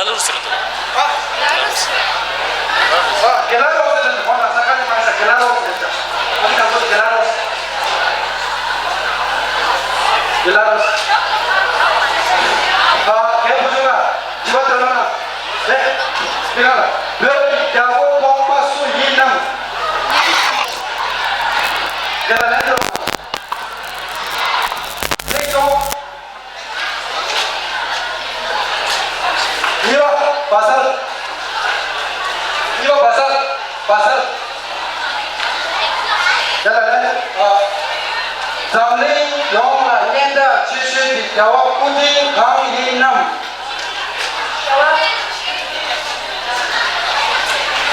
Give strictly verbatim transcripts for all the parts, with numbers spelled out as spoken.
ལ་རུ་ཟེར་འདུག་ཨ། ཨ། གེ་ལ་རོ་ཟེར་འདུག་ཁོང་ལ་ས་ཁ་ནས་མ་ཤ་གེ་ལ་རོ་ཟེར་འདུག་ཨ་ནི་ག་ཚོད་གེ་ལ་རོ། གེ་ལ་རོ། ཨ། གེ་བུ་ཆུང་ལ་བྱིས་པ་དོན་ལ་ཨེ། དེ་ག་ལ་བོད་ཀྱི་རྒྱལ་པོ་ཐོག་མ་སུ་ཡིན་ནམ། གེ་ལ་ལན་དུ། ལེགས་སོ། གཉིས་པ་བ་སལ། གཉིས་པ་བ་སལ། བ་སལ། དེ་ལ་ལན། ཨ། འཛམ་གླིང་ཡོངས་ལ་སྙན་གྲགས་ཆེ་ཤོས་ཀྱི་རྒྱལ་བ་སྐུ་ཕྲེང་གང་ཡིན་ནམ།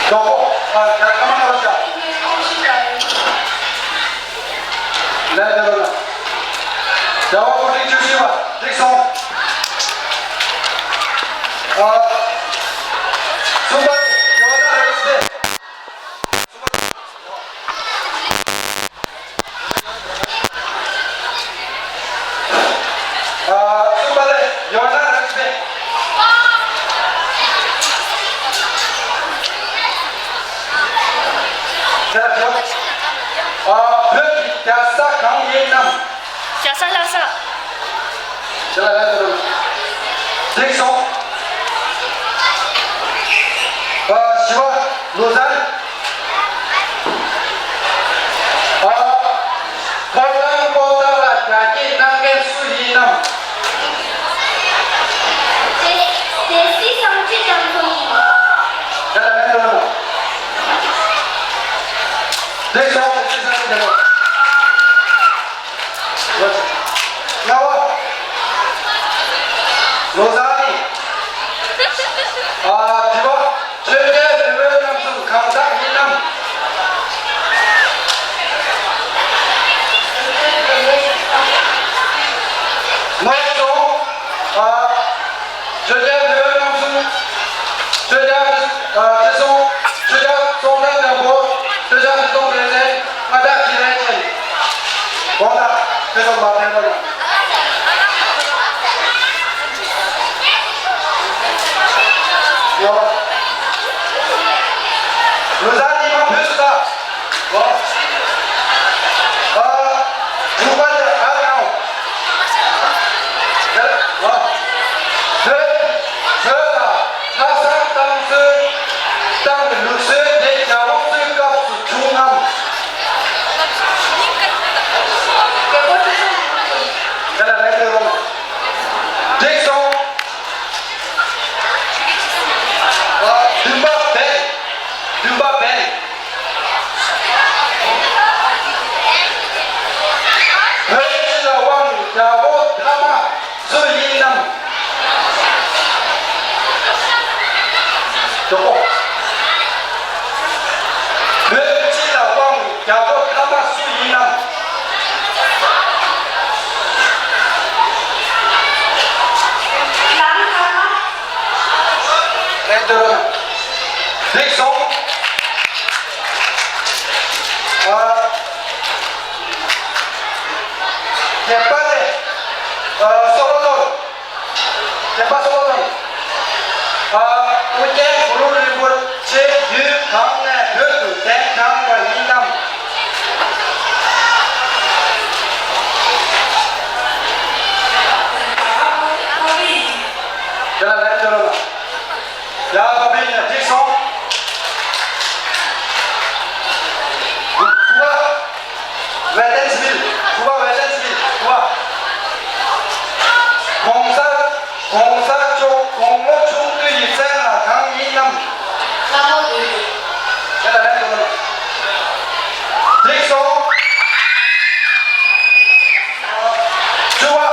མགྱོགས་པོ། ཨ། རྒྱལ་ཁ་མ་ནོར་བྱ། ལན་དེ་ལ། རྒྱལ་བ་སྐུ་ཕྲེང་བཅུ་བཞི་པ། འགྲིག་སོང་། ཨ། གསུམ་པ་ནི་ཡོ་ན་རེ་སྟེ། ཨ། གསུམ་པ་ལས་ཡོ་ན་རེ་སྟེ། ཨ། བོད་ཀྱི་རྒྱལ་ས་གང་ཡིན་ནམ། རྒྱལ་ས་ལྷ་ས། དེ་ལ་ལན་དུ། འགྲིག་སོང་། ཨ། བཞི་པ་ལུ་ཛན། ཨ། ཕོ་བྲང་པོ་ཏཱ་ལ་རྒྱ་སྐྱེད་གནང་མཁན་སུ་ཡིན་ནམ། སྡེ་སྡེ་སྲིད་བསམ་གྲུབ་དང་ཁོང་ཡིན། དེ་ལ་ལན་དུ། འགྲིག་སོང་། སྡེ་སྲིད་བསམ་གྲུབ་དང་ཁོང་། ལྔ་པ། ལོ་ཙཱ་ནི། ཨ། བཞི་པ། ཆོས་རྒྱལ་རི་བོའི་རྣམ་གསུམ་གང་ཟག་ཡིན་ནམ། ནོར་སོང་། ཨ། ཆོས་རྒྱལ་རི་བོའི་རྣམ་གསུམ། ཆོས་རྒྱལ། ཨ། ཁྲི་སྲོང་། ཆོས་རྒྱལ་སྲོང་བཙན་སྒམ་པོ། ཆོས་རྒྱལ་ཁྲི་སྲོང་ལྡེ་བཙན། མངའ་བདག་ཁྲི་རལ་ཆེན། དགོངས་དག་ཁྱེད་ཚོ་མ་ཕན་པ་ན། ཡོ། ལུ་ཙཱ་ཉི་མ་བུད་སོང་ད། ཨ། དྲུག་པ་ནི་ཨ་ཡང་། ཨ། བོད་བོད་ལ་ལྷ་བསང་བཏང་སྲོལ་བཏང་གི་ལུགས་སྲོལ་དེ་རྒྱལ་པོ་ཚོའི་སྐབས་སུ་བྱུང་ངམ། དེ་ལ་ལན་དུ་རུང་། འགྲིག་སོང་། བདུན་པ་བན། བདུན་པ་བན། བོད་སྤྱི་ལ་དབང་བའི་རྒྱལ་པོ་ཐ་མ་སུ་ཡིན་ནམ། མགྱོགས་པོ། བོད་སྤྱི་ལ་དབང་བའི་རྒྱལ་པོ་ཐ་མ་སུ་ཡིན་ནམ། ལན་དུ་རུང་། འགྲིག་སོང་། ཨ། བརྒྱད་པ་ལས། ཨ། སོ་ལོ་མོན། བརྒྱད་པ་སོ་ལོ་མོན། ཨ། ཨོ་རྒྱན་གུ་རུ་རིན་པོ་ཆེ་ཡུལ་གང་ནས་བོད་དུ་གདན་དྲངས་པ་ཡིན་ནམ། དེ་ལ་ལན་བརྗོད་རོགས་གནང་། ཡ། ཕ་བི་ཡིན་ན་འགྲིག་སོང་། དགུ་པ། ཝེ་ལེན་སི་ཝིལ། དགུ་པ་ཝེ་ལེན་སི་ཝིལ། དགུ་པ། གོང་ས། གོང་ས་མཆོག་དགུང་ལོ་ཆུང་དུས་ཀྱི་མཚན་ལ་གང་ཡིན་ནམ། ལྷ་མོ་བདུད་འདུལ། དེ་ལ་ལན་འདུག་ན། འགྲིག་སོང་། བཅུ་པ།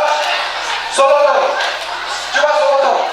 སོ་ལོ་ཐོང་། བཅུ་པ་སོ་ལོ་ཐོང་།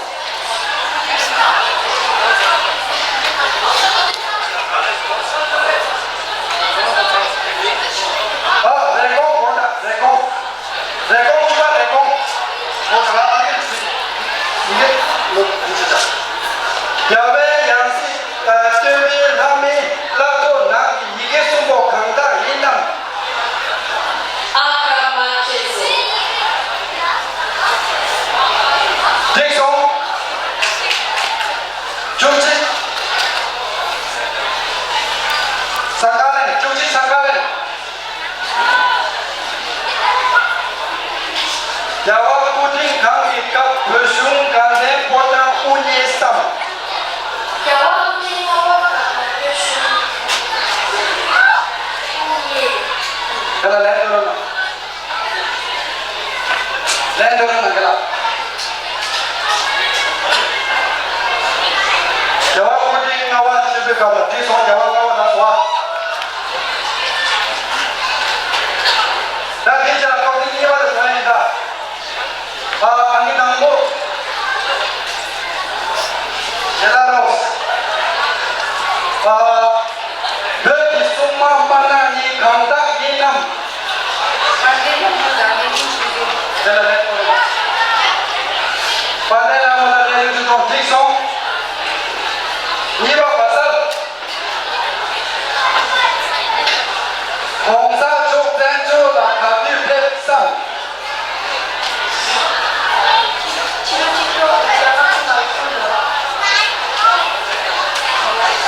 སྐབས་ལ་བྲིས་སོང་རྒྱལ་བ་ལྔ་པ་ལ་སོགས། ད་དེ་ཕྱིར་ལ་སྐབས་དེ་གཉིས་པ་ལ་སོང་ཡིན་ད། ཨ་ཨང་ཀི་དང་པོ། ཇེ་ལ་རོ། ཨ་བོད་ཀྱི་སྲུང་མ་དམར་ནག་གཉིས་གང་དག་ཡིན་ནམ། དེ་ལ་ལན་ཐོབ། དཔལ་ལྡན་ལྷ་མོ་དང་ལས་རིགས་ཚོ་ཐོག་འགྲིག་སོང་། གཉིས་པ་བ་སལ། གོང་ས་མཆོག་བཙན་བྱོལ་ལ་ག་དུས་ཕེབས་སམ།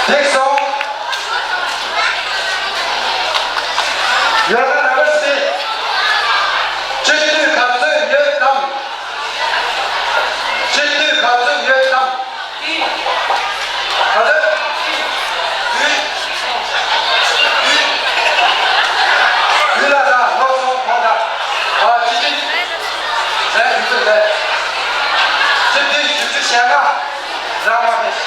འགྲིག་སོང་། ཡོ་ན་ན་བ་སི། སྤྱི་འཐུས་ག་ཚོད་ཡོད་དམ། སྤྱི་འཐུས་ག་ཚོད་ཡོད་དམ། ག་ཚོད། ཡུལ་ལ་ད་ལོག་སོང་ཁོང་ད། ཨ་སྤྱི་འཐུས། ལན་དུས་ཚོད་ལས། སྤྱི་འཐུས་བཞི་བཅུ་ཞེ་ལྔ། རང་དབང་མེད།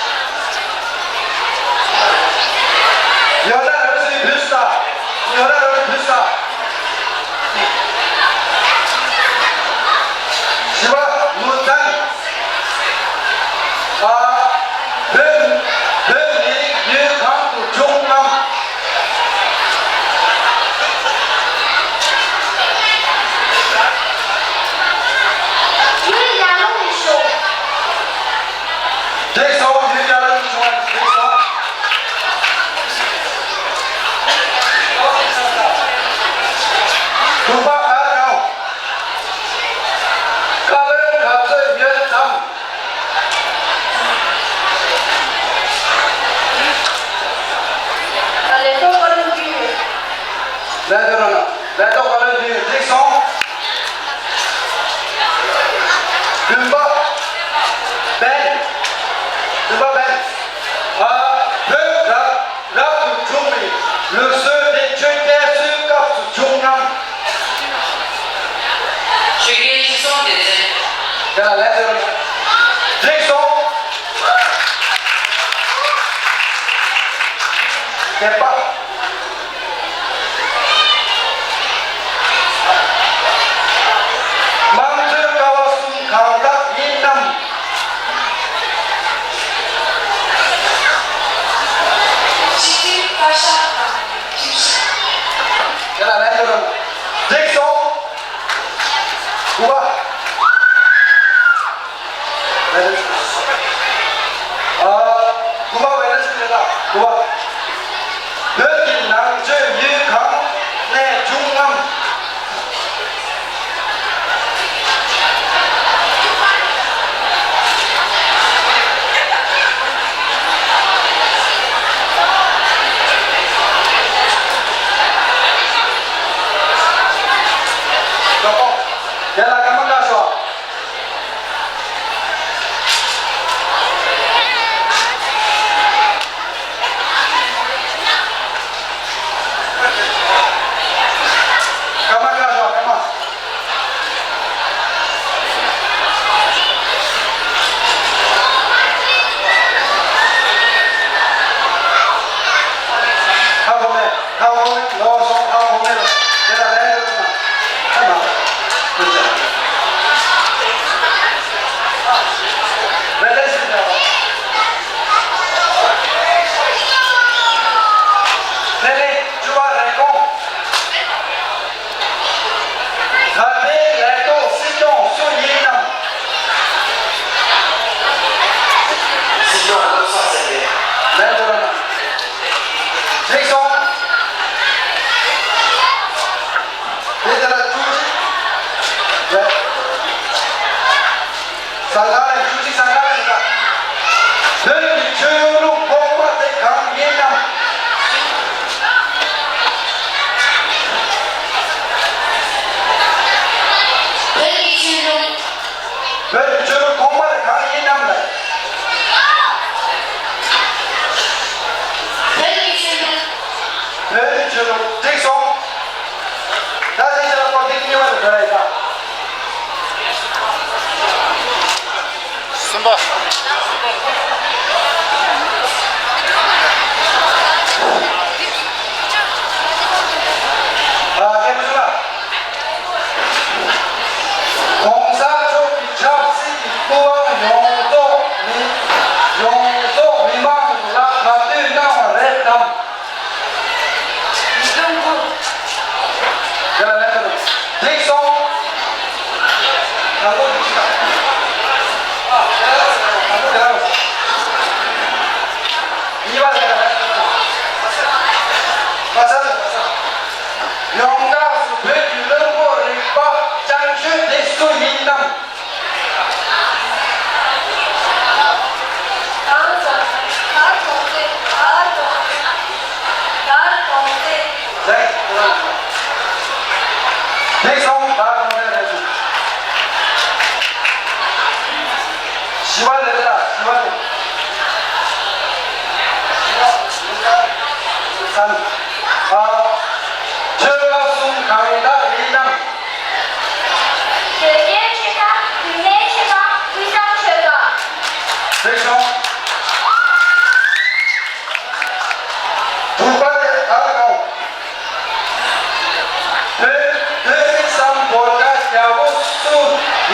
ཡོ་ན་ར་བ་སི་བུ་ས། ཡོ་ན་ར་བ་སི་བུ་ས། བཞི་པ་ལུ་ཚན། ཨ་བོད་བོད་མི་རིགས་ཡུལ་གང་དུ་བྱུང་ངམ། ཡུལ་ཡར་ཀླུང་ནས་བྱུང་། འགྲིག་སོང་། ཡུལ་ཡར་ཀླུང་ནས་བྱུང་བ་འགྲིག་སོང་། དྲུག་པ་གར་ཡོང་། བཀའ་བློན་ག་ཚོད་ཡོད་དམ། ལས་ཐོག་བཀའ་བློན་བདུན་ཡོད། ལས་ཐོག་བཀའ་བློན་བདུན་ཡོད། འགྲིག་སོང་། བདུན་པ་བན། བདུན་པ་བན། ཨ་བོད་རབ་རབ་ཏུ་བྱུང་བའི་ལུགས་སྲོལ་དེ་ཆོས་རྒྱལ་སུའི་སྐབས་སུ་བྱུང་ངམ། ཆོས་རྒྱལ་ཁྲི་སྲོང་ལྡེ་བཙན། དེ་ལ་ལན་ཟེར་བ། འགྲིག་སོང་། བརྒྱད་པ། དམངས་གཙོའི་ཀ་བ་གསུམ་གང་དག་ཡིན་ནམ། གཅིག་སྒྲིལ་བཀའ་ཤག་དང་། དེ་ལ་ལན་ཟེར་བ། འགྲིག་སོང་། དགུ་པ། ཨ། དགུ་པ་ཝེ་ནེ་སི་ཌེ་ལ་དགུ་པ། བོད་ཀྱི་ནང་ཆོས་ཡུལ་གང་ནས་བྱུང་ངམ། དེ་ལ་སྐར་མ་བཀག་ཤོག། དྲུག་པ་དེ་ཨ་རོ། བོད་བོད་མི་སམ་བྷོ་ཊ་རྒྱལ་པོ་སུ་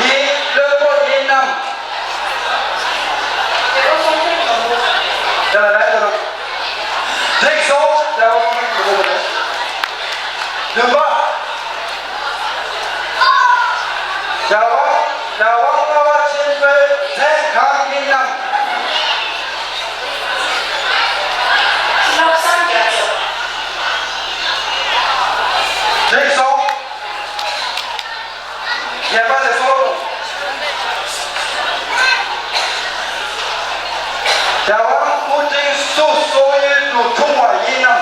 ཡི་བློན་པོ་ཡིན་ནམ། དེ་ལ་རེད་དོ། འགྲིག་སོང་། རྒྱལ་པོ་སུ་ཡི་བློན་པོ་རེད། བདུན་པ། རྒྱལ་དབང་རྒྱལ་དབང་ལྔ་པ་ཆེན་པོའི་མཚན་གང་ཡིན་ནམ། བློ་བཟང་རྒྱ་མཚོ། འགྲིག་སོང་། བརྒྱད་པ་དེ་སོ། རྒྱལ་དབང་སྐུ་ཕྲེང་སུ་སོག་ཡུལ་དུ་འཁྲུངས་པ་ཡིན་ནམ།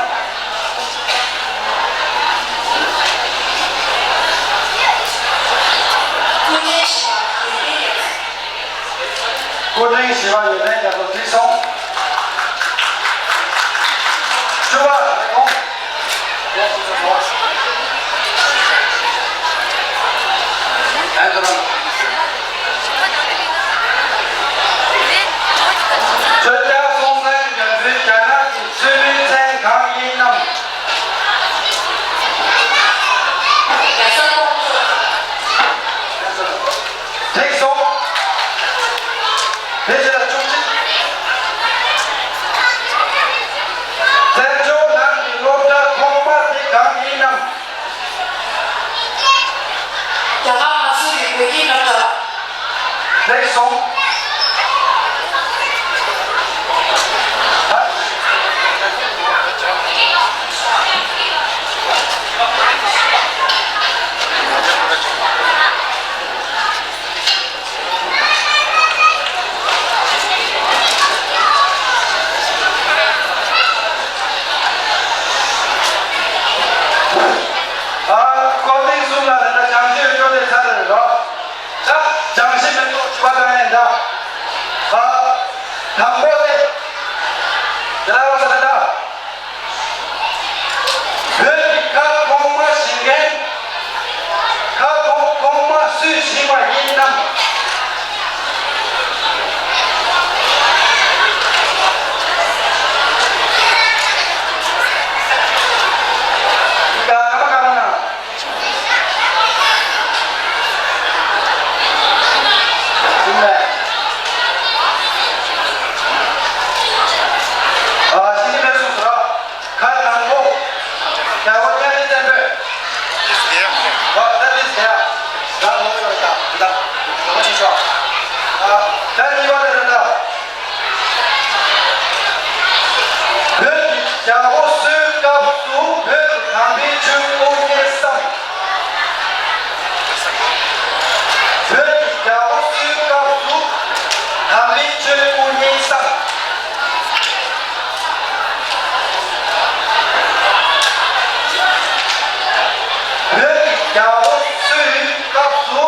སྐུ་ཕྲེང་བཞི་པ་ཡོན་ཏན་རྒྱ་མཚོ། སྐུ་ཕྲེང་བཞི་པ་ཡོན་ཏན་རྒྱ་མཚོ་འགྲིག་སོང་། བཅུ་པ་རེད་ཁོང་། ཆོས་རྒྱལ་སྲོང་བཙན་སྒམ་པོའི་རྒྱ་ནག་གི་གཙོས་མིའི་མཚན་གང་ཡིན་ནམ། འགྲིག་སོང་། དེ་རྗེས་ལ་བཅུ་གཅིག་བཙན་བྱོལ་ནང་གི་སློབ་གྲྭ་ཐོག་མ་དེ་གང་ཡིན་ནམ། རྒྱ་གར་མ་སུ་རི་བོད་ཀྱི་སློབ་གྲྭ། འགྲིག་སོང་། ཨ། ཀོ་ཏིང་གསུམ་ལ་དེ་འདྲ་བྱང་ཆུབ་སྐྱོ་དེ་ཚར་རེད་རོ། ད་སྦྱང་གཞི་མེད་ཐོག་བྱིས་པ་དང་ཡིན་ད། ཨ། དང་པོ་དེ། དེ་ལ་རོ་ས་དེ་འདྲ། བོད་ཀྱི་ཁ་ཐོག་མ་བཞེངས་མཁན། ཁ་ཐོག་ཐོག་མ་སུས་བཞེངས་པ་ཡིན་ནམ། ཡིན་ད་ཨ་མ་ག་མ་ན། ཨ། ཤེས་ཀྱི་མེད་སོང་ཟེར་ར། ཁ་དང་པོ། རྒྱལ་བ་གཉའ་ཁྲི་བཙན་པོས། ཨ། ད་འདི་ཟེར་ཡ། རང་ལོག་ཡོད་ད། འདི་ད། རྒྱལ་བ་ཆེ་ཤོས། ཨ། ད་གཉིས་པ་དེ་རེད་ད། བོད་ཀྱི་རྒྱལ་པོ་སུའི་སྐབས་སུ་བོད་དམ་པའི་ཆོས་དབུ་བརྙེས་སམ། བོད་ཀྱི་རྒྱལ་པོ་སུའི་སྐབས་སུ་དམ་པའི་ཆོས་དབུ་བརྙེས་སམ། བོད་ཀྱི་རྒྱལ་པོ་སུའི་སྐབས་སུ་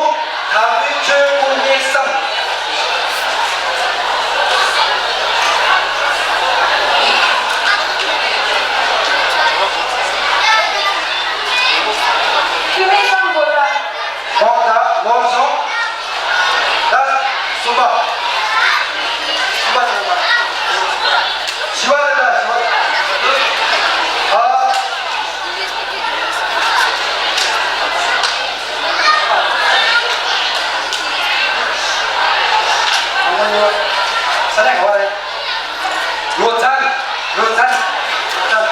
དམ་པའི་ཆོས་དབུ་བརྙེས་སམ། བཅུ་མེད་སམ་བྷོ་ཊ། ཁོང་དང་ལོ་སོང་། ད་གསུམ་པ། གསུམ་པ་དེ་ལ། བཞི་པ་རེད་ད། བཞི་པ། ཨ། ཨ་མ་ཡོ། ས་གནས་ག་བ་རེད། ལོ་ཚན། ལོ་ཚན། ལོ་ཚན།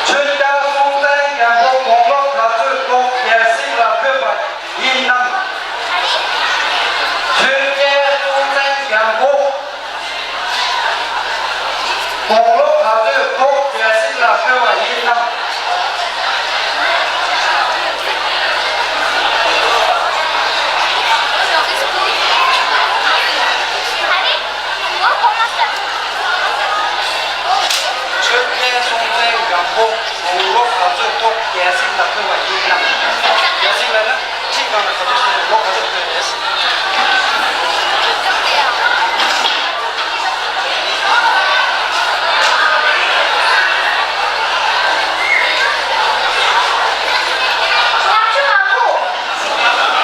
ཆོས་རྒྱལ་སྲོང་བཙན་སྒམ་པོ་དགུང་ལོ་ག་ཚོད་ཐོག་རྒྱལ་སྲིད་ལ་འཁོད་པ་ཡིན་ནམ། ཆོས་རྒྱལ་སྲོང་བཙན་སྒམ་པོ་དགུང་ལོ་ག་ཚོད་ཐོག་རྒྱལ་སྲིད་ལ་འཁོད་པ་ཡིན་ནམ། ཆོས་རྒྱལ་སྲོང་བཙན་སྒམ་པོ་དགུང་ལོ་ག་ཚོད་ཐོག་རྒྱལ་སྲིད་ལ་འཁོད་པ་ཡིན་ནམ། རྒྱལ་སྲིད་ལ་ན་ཁྲི་སྒང་ལ་ག་ཚོད་ཕེབས་ནས་ལོ་ག་ཚོད་ཕེབས་རེད།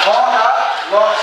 ཁོང་ལ་ལོ།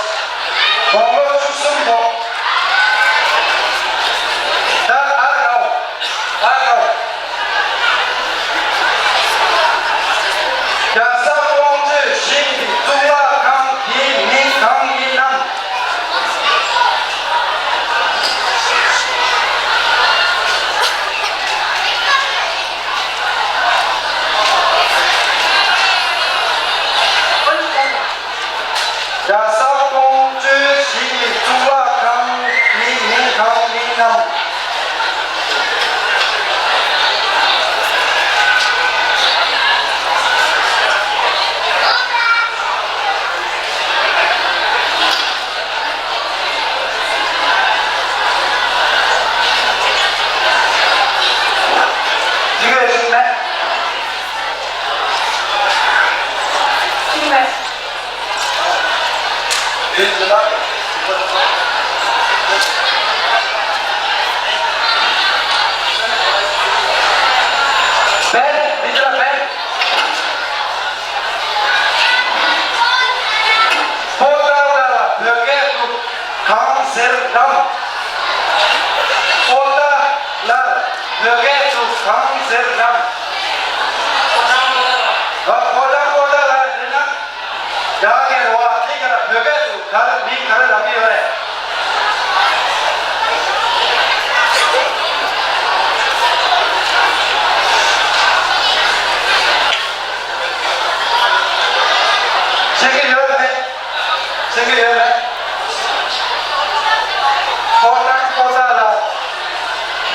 ཕན། མི་ཚེ་ལ་ཕན། ཕོ་བྲང་ལ་བོད་སྐད་དུ་གང་ཟེར་རམ། ཕོ་བྲང་ལ་བོད་སྐད་དུ་གང་ཟེར་རམ། ཨ། ཕོ་བྲང་པོ་ཏཱ་ལ་ཟེར་ན། རྒྱ་སྐད་རེད་བ། དེ་ག་ལ་བོད་སྐད་དུ་ག་རེ་མིང་ག་རེ་ལབ་ཀྱི་ཡོད་རེད། ཤེས་ཀྱི་ཡོད་མེད། ཤེས་ཀྱི་ཡོད་མེད། ཕོ་བྲང་པོ་ཏཱ་ལ། བོད།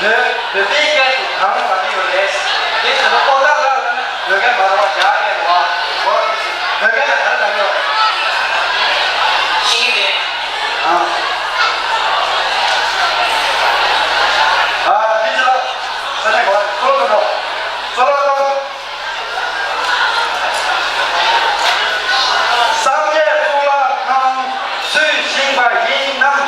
བོད་པའི་སྐད་དུ་གང་ལབ་ཀྱི་ཡོད་རེད། དེ་ཚོ་པོ་ཏཱ་ལ་ལབ་ན་བོད་སྐད་མ་རེད་བ། རྒྱ་སྐད་རེད་བ། བོད་སྐད་ལ་ག་རེ་ལབ་ཀྱི་ཡོད་རེད། ཤེས་ཀྱི་མེད། ཨ། ཨ། དེ་ཚོ་ས་གནས་གོ་ལ་ཀློག་ཀློག་ཀློག་ཀློག་ཀློག་སངས་རྒྱས་གཙུག་ལག་ཁང་སུས་བཞེངས་པ་ཡིན་ནམ།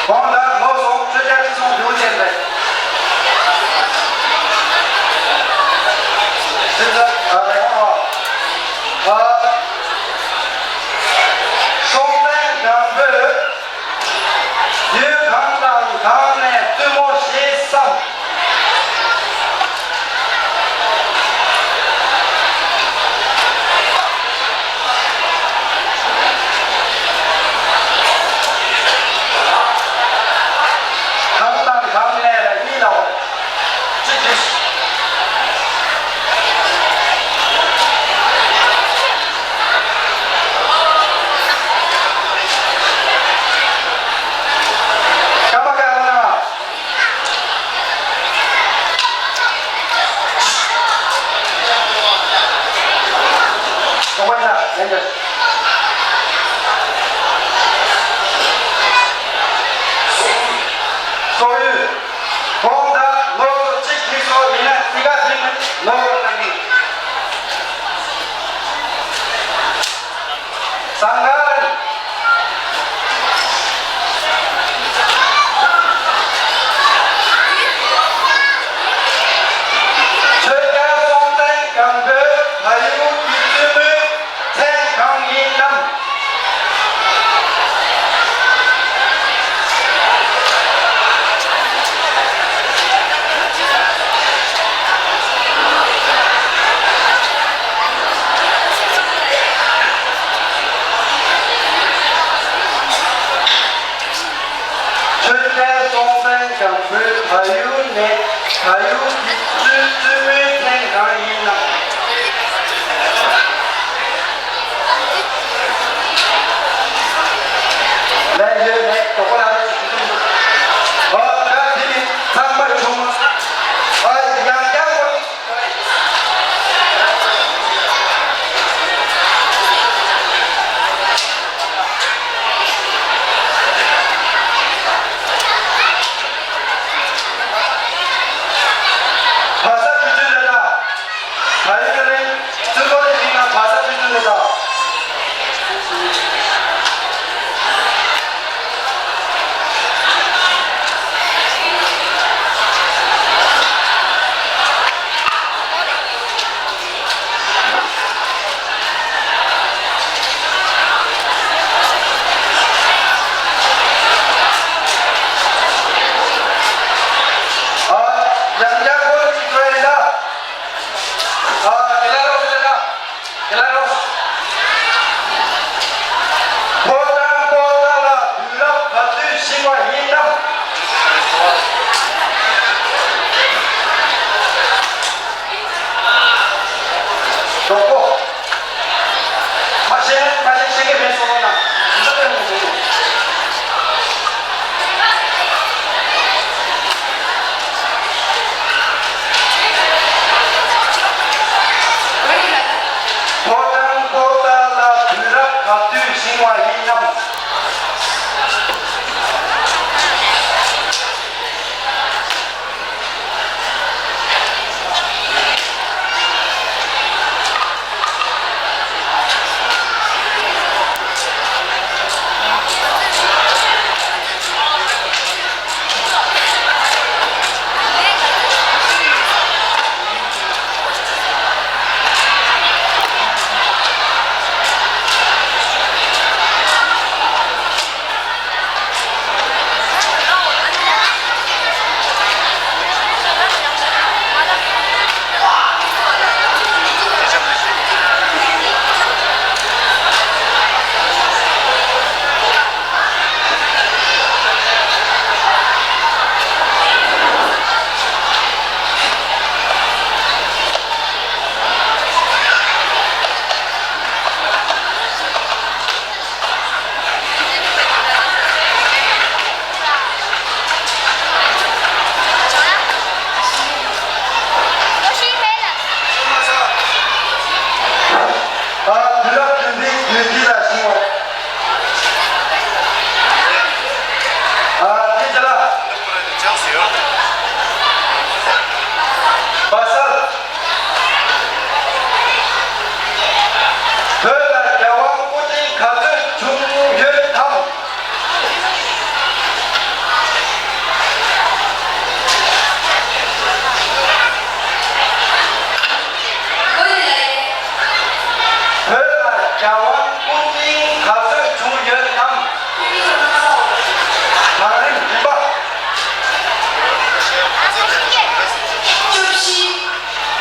གོང་དུ་ལོ་སོང་ཆོས་རྒྱལ་ཁྲི་སྲོང་ལྡེའུ་བཙན་རེད། ཨ། སྲོང་བཙན་སྒམ་པོས། ཡུལ་གང་དང་གང་ནས་བཙུན་མོ་ཞེས་སམ། གང་དང་གང་ནས་ལ་གཉིས་ལའོ། གཅིག་གིས། ཀ་མ་ཀ་ར་ན། སོག་ཡུལ། གོང་དུ་ལོ་གཅིག་ཁྲི་སོགས་ཡིན་ན་དེ་ག་དེ་ནི་ལོ་གཉིས། ཟངས་དཀར། ཆོས་རྒྱལ་སྲོང་བཙན་སྒམ་པོའི་བལ་ཡུལ་གྱི་བཙུན་མོའི་མཚན་གང་ཡིན་ནམ། ཆོས་རྒྱལ་སྲོང་བཙན་སྒམ་པོའི་བལ་ཡུལ་ནས་བལ་ཡུལ་གྱི་བཙུན་བཙུན་མོའི་མཚན་གང་ཡིན་ནམ། ལན་ཡོད་མེད། དོགས་པ་ལ་རེ་ཞིག་འདུག་ཨ། ད་དེ་ནི་ཚང་མ་བྱུང་། ཨ། ཡང་བསྐྱར་བ། ཨ་དེ་ཅི་ལ། བ་སལ། བོད་ལ་རྒྱལ་དབང་སྐུ་ཕྲེང་ག་ཚོད་བྱུང་ཡོད་དམ། བོད་ལ་རྒྱལ་དབང་སྐུ་ཕྲེང་ག་ཚོད་བྱུང་ཡོད་དམ། གྲངས་རིམ་བདུན་པ། བཅུ་བཞི།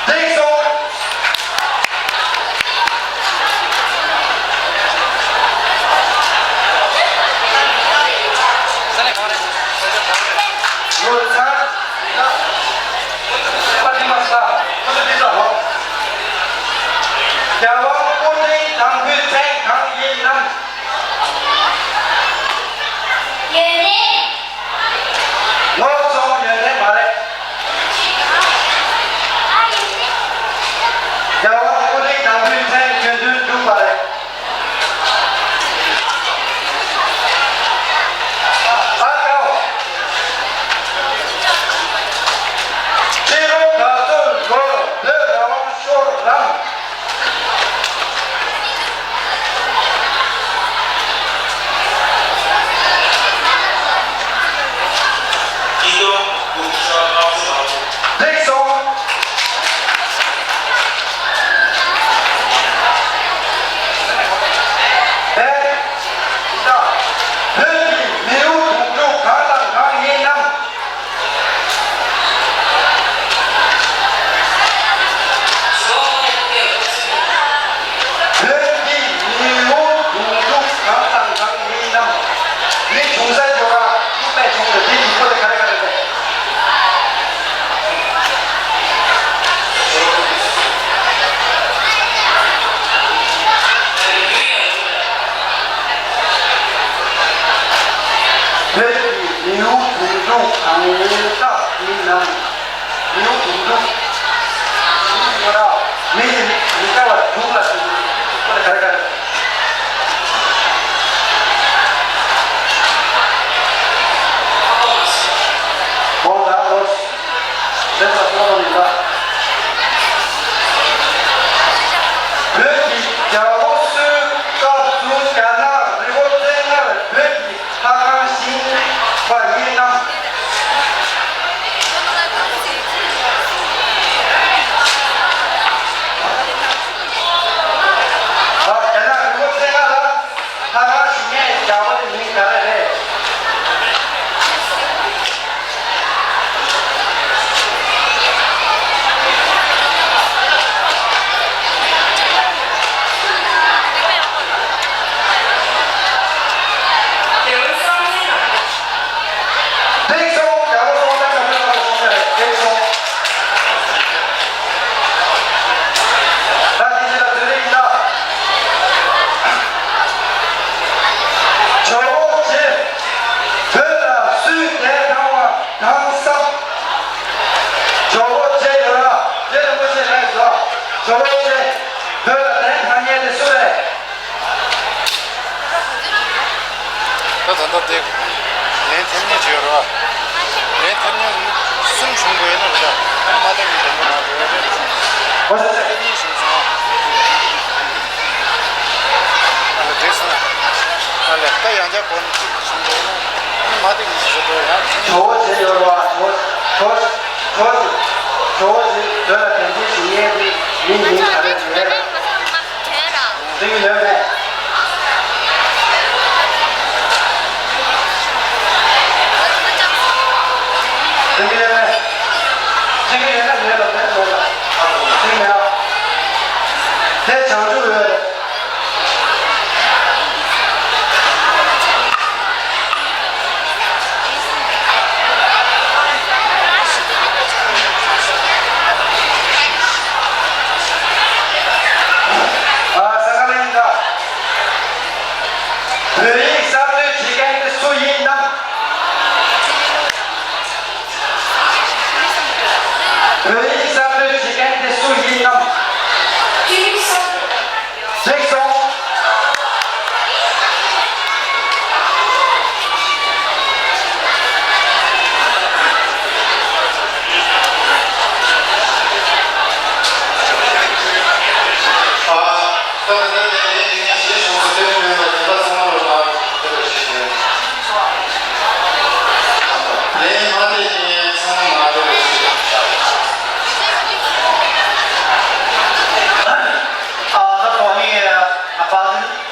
འགྲིག་སོང་། ལོ་ཚར། པ་ཏི་མ་ས། པ་ཏི་ས་ཧོ། རྒྱལ་དབང་སྐུ་ཕྲེང་དང་པོའི་མཚན་གང་ཡིན་ནམ། ཡོན་ཏན། ངོ་སོང་ཡོན་ཏན་མ་རེད། རྒྱལ་བ་སྐུ་ཕྲེང་དང་པོའི་མཚན་ཡོན་ཏན་འགྲུབ་པ་རེད། ཨ་ཀའོ། སྤྱི་ལོ་ག་ཚོད་ལོར་བོད་རང་དབང་ཤོར་རམ། ལེགས་སོ། བོད་ཀྱི་མིའུ་གདུང་དྲུག་གང་དང་གང་ཡིན་ནམ། བོད་ཀྱི་མིའུ་གདུང་དྲུག་གང་དང་གང་ཡིན་ནམ། མི་བྱུང་ས་ཇོ་ར་སྨད་བྱུང་བའི་དེ་ཡི་སྐོར་ལ་ག་རེ་ག་རེ་རེད། བོད་ཀྱི་མིའུ་གདུང་དྲུག་གང་དག་ཡིན་ནམ། མིའུ་གདུང་དྲུག་མིའུ་གདུང་དྲུག་མི་ཡི་མི་དགའ་བ་དྲུག་ལ་ཟེར་གྱི་འདུག་ག་རེ་ག་རེ། འོ་ད་འོ། ཟེར་བ་གསུངས་པ་མིན་པ། བོད་ཀྱི་རྒྱལ་པོ་སུའི་སྐབས་སུ་རྒྱ་ནག་རི་བོ་རྩེ་ལྔར་བོད་ཀྱི་ལྷ་ཁང་བཞེངས་པ་ཡིན་ནམ། རྒྱ་ནག་རི་བོ་རྩེ་ལྔ་ལ། ལྷ་ཁང་བཞེངས་མཁན་རྒྱལ་པོ་དེ་མིང་ག་རེ་རེད། ལེགས་སོ། རྒྱལ་པོ་སོང་ཙང་ང་ཚོའི་ལྷ་ཁང་བཞེངས་ནས་ལེགས་སོ། ད་དེ་རྗེས་ལ་དེ་རིང་ཡིན་ན། ཇོ་བོ་རྗེ་བོད་ལ་སུས་གདན་དྲངས་པ་དྲངས་སམ། ཇོ་བོ་རྗེ་ཡོད་ར། རྗེ་རིན་པོ་ཆེ་ལགས་སོ། ཇོ་བོ་རྗེ་བོད་ལ་གདན་དྲངས་མཁན་དེ་སུ་རེད། ད་ད་ལྟ་དེ་ལན་ཐེབས་མཁན་ཅིག་ཡོད་རེད་བ། ལན་ཐེབས་མཁན་གསུམ་བྱུང་དགོས་ཡོད་ན་རེད་ད། ཨ་ནི་མ་ཐེབས་མཁན་དང་པོ་ནང་དུ་ཡོད་རེད། ཨོ་ཟེར་ཟེར། ཐེབས་མཁན་བྱུང་སོང་། ཨ་ལ་དེ་སོང་། ཨ་ལས་ད་ཡང་བསྐྱར་སྒོ་ནས་གཅིག་བྱུང་དགོས་ཡོད་ན། ཨ་ནི་མ་ཐེབས་མཁན་ཞིག་བཟོ་དགོས་ཡང་། ཇོ་བོ་རྗེ་ཡོད་རེད་བ། ཇོ་བོ་ཇོ་བོ་ཇོ་བོ་ཇོ་བོ་རྗེ་བོད་ལ་གདན་འདྲེན་ཞུ་མཁན་དེ་མིང་མིང་ག་རེ་རེད། དེ་ཡོད་མེད། དེ་ཡོད་མེད། དེ་ཡོད་ན་ཡོད་ལ་མེད་མེད་ལ། དེ་མེད་ཨ། དེ་བྱང་ཆུབ་ཡོད་རེད། ཨ་ས་ག་ལ་ཡིན་ད།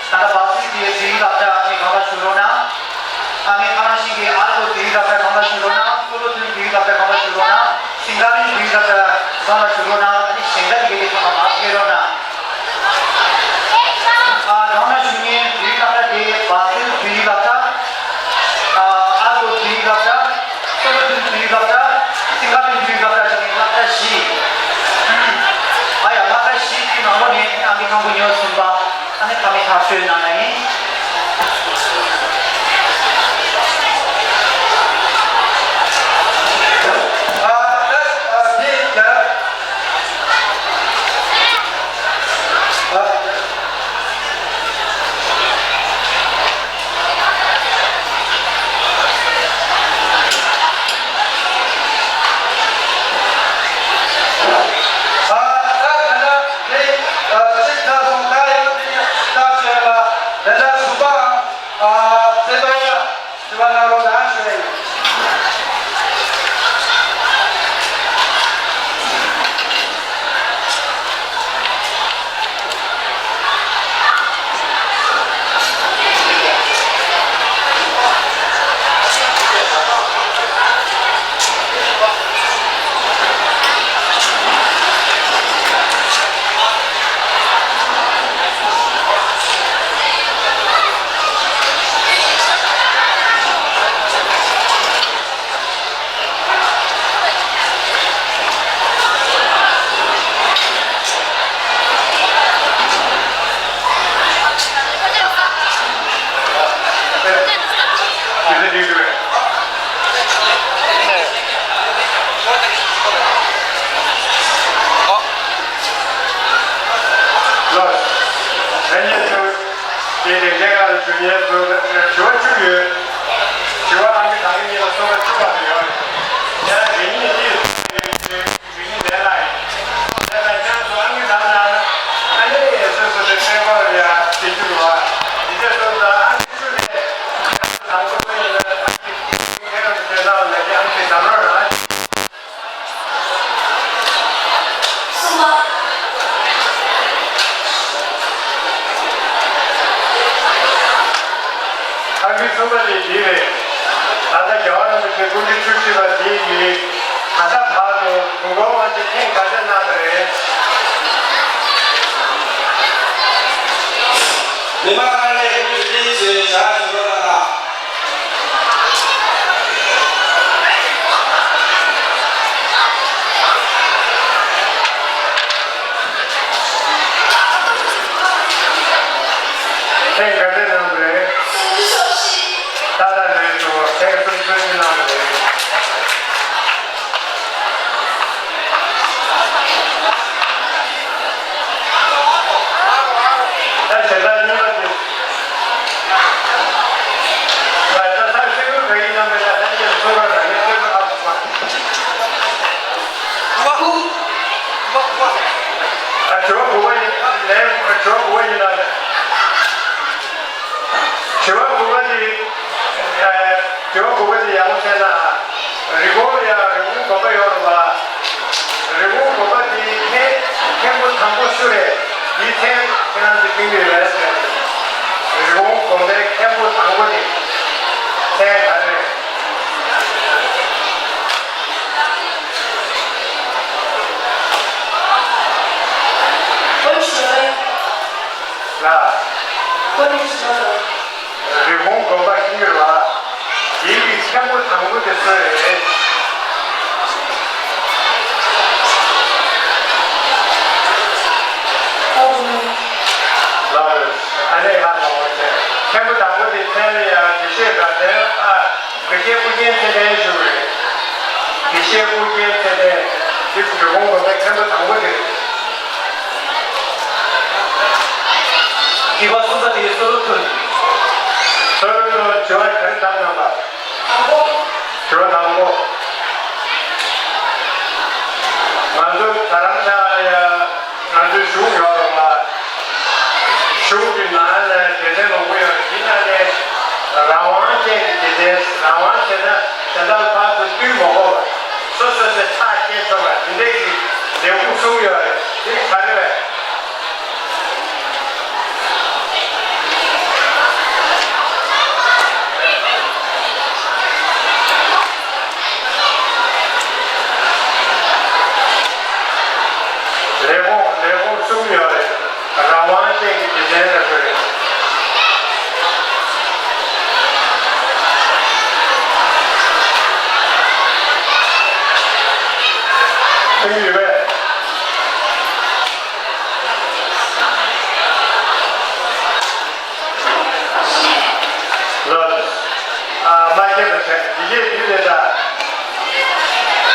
ད་ལྟ་བ་སི་དེའི་དེའི་ལག་ཆ་ཨ་ནི་གང་ལ་ཞུ་རོགས་གནང་། ཨ་ནི་ཁ་ནང་བཞིན་གྱི་ཨར་ཏོ་དེའི་ལག་ཆ་གང་ལ་ཞུ་རོགས་གནང་། སོ་ལོ་ཐུན་དེའི་ལག་ཆ་གང་ལ་ཞུ་རོགས་གནང་། སིང་ག་རིན་དེའི་ལག་ཆ་གང་ལ་ཞུ་རོགས་གནང་། ཨ་ནི་གཞན་དག་གི་དེ་ཚང་མ་མར་ཕེབས་རོགས་གནང་། ཨ་གང་ལ་ཞུ་མཁན་དེའི་ལག་ཆ་དེ་བ་སིལ་དེའི་ལག་ཆ། ཨ་ཨར་ཏོ་དེའི་ལག་ཆ། སོ་ལོ་ཐུན་དེའི་ལག་ཆ། སིང་ག་རིན་དེའི་ལག་ཆ་བྱས་ནས་ལག་ཆ་བཞི། ཨ་ཡ་ལག་ཆ་བཞི་དེའི་ནང་ལོགས་ནས་ཨ་ནི་ཨང་ཀི་ཁང་པ་ཉོ་གསུམ་པ། ཨ་ནི་ཕ་མའི་ཐག་གཅོད་གནང་ན་ཡིན། ཨ་ཨ་ཨ་འདི་ཡ། ཨ། ཨ་ཨ་ད་ལྟ་དེ་ཨ་གཅིག་ཐ་སོང་ད་ཡང་དེ་ཡང་ད་བྱས་ལ་དེ་འདྲ་ཟུར་པའང་ཨ་བརྩེ་དུང་ཡ་ཞུ་བ་གནང་རོགས་གནང་ཞུ་ཡ་ཡིན། དེ་ནས་ལས་ཀ་ལ་ཞུགས་མཁན་ཚོ་དྲི་བ་བཅུ་ཡོད། དྲི་བ་ཨང་ཀི་གྲངས་ཀ་གཉིས་ལ་གསུམ་པ་བཅུ་བར་དུ་ཡོད་རེད། ཡང་རེ་གཉིས་ཀྱིས་རེ་གཉིས་ལས་ལ་ཡིན། ལས་ལ་ཡང་སུ་ཨང་ཀི་གྲངས་ལ་ཨ་ནི་སོ་སོ་དེ་ཕྲན་བུ་ལ་ཡང་བྱེད་རྒྱུ་རེད་བ། དེ་འདྲ་སོང་ཙང་ཨང་ཀི་བཅུ་ནས་གྲངས་ཀ་ཡིན་ན་ཨང་ཀི་ཁྱེད་རང་ཚོས་ལ་ལས་ཀྱི་ཨང་ཀི་གྲངས་རོགས་རང་། གསུམ་པ། ཨང་ཀི་གསུམ་པ་དེ་འདི་རེད། ད་ལྟ་རྒྱལ་བ་རིན་པོ་ཆེ་སྐུ་ཕྲེང་བཅུ་བཞི་པ་དེ་ཡིས་ད་ལྟ་བར་དུ་དགུང་ལོ་དབང་ཆེན་ཐེངས་ག་ཚོད་གནང་བ་རེད། མི་མང་ལ་ངས་སྐུ་ཕྲེང་བཅུ་བཞི་ཞལ་ཞུ་རོགས་གནང་། ཐེངས་ག་ཚོད་གནང་བ་རེད། ད་ལྟ་ལོས་སུ་ཐེངས་སུམ་ཅུ་སོ་བཞི་གནང་བ་རེད། ད་གཞན་དག་གཉིས་པ་དེ། ད་ད་ད་སེ་གོལ་ག་ཡིན་ན་མེད་ན་ད་ངས་ཚོད་རོགས་ར་ངས་ཚོད་རོགས་ཨ་ཕ། ཨ་དྲི་བ་དགུ་པ་ཡིན་ལན་དྲི་བ་དགུ་པ་ཡིན་ན་ལན། དྲི་བ་དགུ་པ་དེ། ཨ་དྲི་བ་དགུ་པ་དེ་ཡག་པོ་བྱས་ན། རི་བོང་ལ་ཡང་རི་བོང་སྒོམ་པ་ཡོད་རེད་བ། རི་བོང་སྒོམ་པ་དེའི་མཁན་མཁན་པོ་དང་པོ་སུ་རེད། དེའི་མཚན་ཁྱེད་རང་ཚོས་ཁྱོན་ནས་ལབ་ཤོག་རི་བོང་སྒོམ་པའི་མཁན་པོ་དང་པོ་དེ་མཚན་ག་རེ་རེད། ལ། རི་བོང་སྒོམ་པ་ཤེས་ཀྱི་རེད་བ། དེའི་མཁན་པོ་དང་པོ་དེ་སུ་རེད། ལགས་རེད། ཨ་ནེ་ཧ་ལམ་བྱས། མཁན་པོ་དང་པོ་དེ་མཚན་ལ་ཡང་དགེ་བཤེས་དགའ་ལྡན་ཨ། དགེ་བཤེས་ཨུ་རྒྱན་ཚེ་བརྟན་ཞུ་རེད། དགེ་བཤེས་ཨུ་རྒྱན་ཚེ་བརྟན། འདི་རི་བོང་སྒོམ་པའི་མཁན་པོ་དང་པོ་དེ་རེད། དྲི་བ་གསུམ་པ་དེ་སོ་ལོ་ཐུན། སོ་ལོ་ཐུན་དྲི་བ་ག་རེ་བཏང་གནང་བ། དྲི་བ་དང་པོ། ང་ཚོ་དྷ་རམ་ས་ལ་ཡ་ང་ཚོའི་གཞུང་ཡོད་རེད་མ། ཡོད་རེད། དེ་ག་རེ་རེད། ལས་ཁུངས་ལས་ཁུངས་གསུམ་ཡོད་རེད། རང་དབང་ཅན་གྱི་སྡེ་ཚན་ལ་དགོས་རེད། ཁྱེད་ཡོད་པས། ལགས། ཨ། མ་ཁྱབ་པ་བྱས། འདི་གས་འདི་ལས་ད།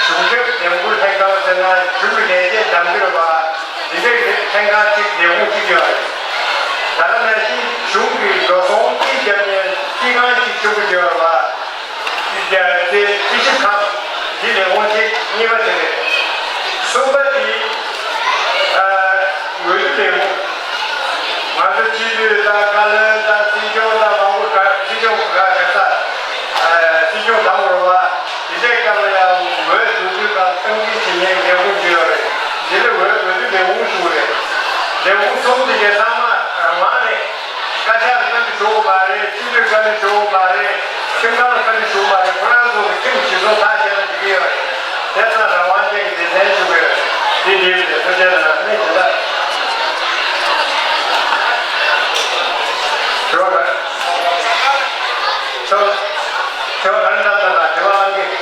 གཞུང་ཞབས་འདེམས་བསྐོ་ལྷན་ཁང་ཟེར་ན་གཞུང་གི་ལས་བྱེད་འདེམས་བསྐོ་བ། འདི་འདྲའི་ལྷན་ཁང་གཅིག་ལས་ཁུངས་གཅིག་ཡོད་རེད། ད་ག་ནང་བཞིན་གཞུང་གི་འགྲོ་སོང་དཀྱིལ་རྒྱབ་ནས་དཀྱིལ་ཁང་གཅིག་ཆེན་པོ་ཡོད་རེད་བ། དེ་རྩིས་ཞིབ་ཁང་འདི་ལས་ཁུངས་གཅིག་གཉིས་པ་དེ་རེད། གསུམ་པ་འདི་ཨ། འོས་བསྡུ་ལས་ཁུངས། ང་ཚོ་སྤྱི་འཐུས་དང་བཀའ་བློན་དང་སྲིད་སྐྱོང་དང་མང་པོ་ག་སྲིད་སྐྱོང་ག་ག་ས་ཨ། སྲིད་སྐྱོང་དང་པོ་རེད་བ། དེ་འདྲའི་སྐབས་ལ་ཡང་འོས་བསྡུ་རྒྱུ་དང་སྟངས་འཛིན་བྱེད་མཁན་ལས་ཁུངས་ཅིག་ཡོད་རེད། འདི་ལ་འོས་བསྡུ་ལས་ཁུངས་ཞུ་གི་རེད། ལས་ཁུངས་གསུམ་དེ་གའི་ཚང་མ་རང་དབང་རེད། བཀའ་ཤག་ལ་བཀའ་འདྲི་ཞུ་གི་མ་རེད། སྤྱི་འཐུས་བཀའ་འདྲི་ཞུ་གི་མ་རེད། ཁྲིམས་ཁང་ལ་བཀའ་འདྲི་ཞུ་གི་མ་རེད། ཁོ་རང་ཚོ་གི་ཁྲིམས་ཇི་བཟུང་ཐག་བཅད་ན་འགྲིག་གི་ཡོད་རེད། དེ་ཙང་རང་དབང་ཅན་གྱི་སྡེ་ཚན་ཞུ་གི་ཡོད་རེད། དེ་འདྲའི་ལས་ཐོ་ཆད་ན་གནས་ཇི་ལྟ། དྲི་བ་ག་དྲི་བ་དྲི་བ་ག་རེ་བཏང་ན་ལ་དྲི་བ་ཨང་ཀི།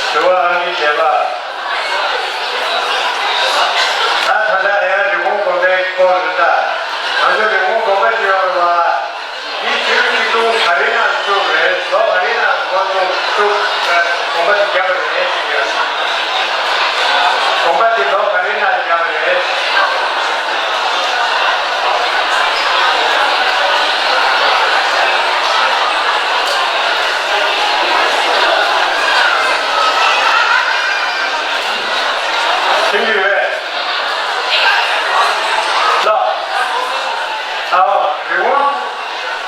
དྲི་བ་ཨང་ཀི་བརྒྱད་པ། ད་ད་ལྟ་ཡང་རི་བོང་དགོན་པའི་སྐོར་རེད་ད། ང་ཚོ་རི་བོང་དགོན་པ་ཅིག་ཡོད་རེད་བ། འདི་ཕྱི་ལོ་ཆིག་སྟོང་ག་རེ་ནང་བཙུགས་རེད། ལོ་ག་རེ་ནང་འགོ་བཙུགས་བཙུགས་དགོན་པ་དེ་བརྒྱབ་པ་རེད་ཞུ་གི་ཡོད། དགོན་པ་དེ་ལོ་ག་རེ་ནང་བརྒྱབ་པ་རེད། ཐེངས་རེ་རེ། ལགས། ཨའོ། རི་བོང་།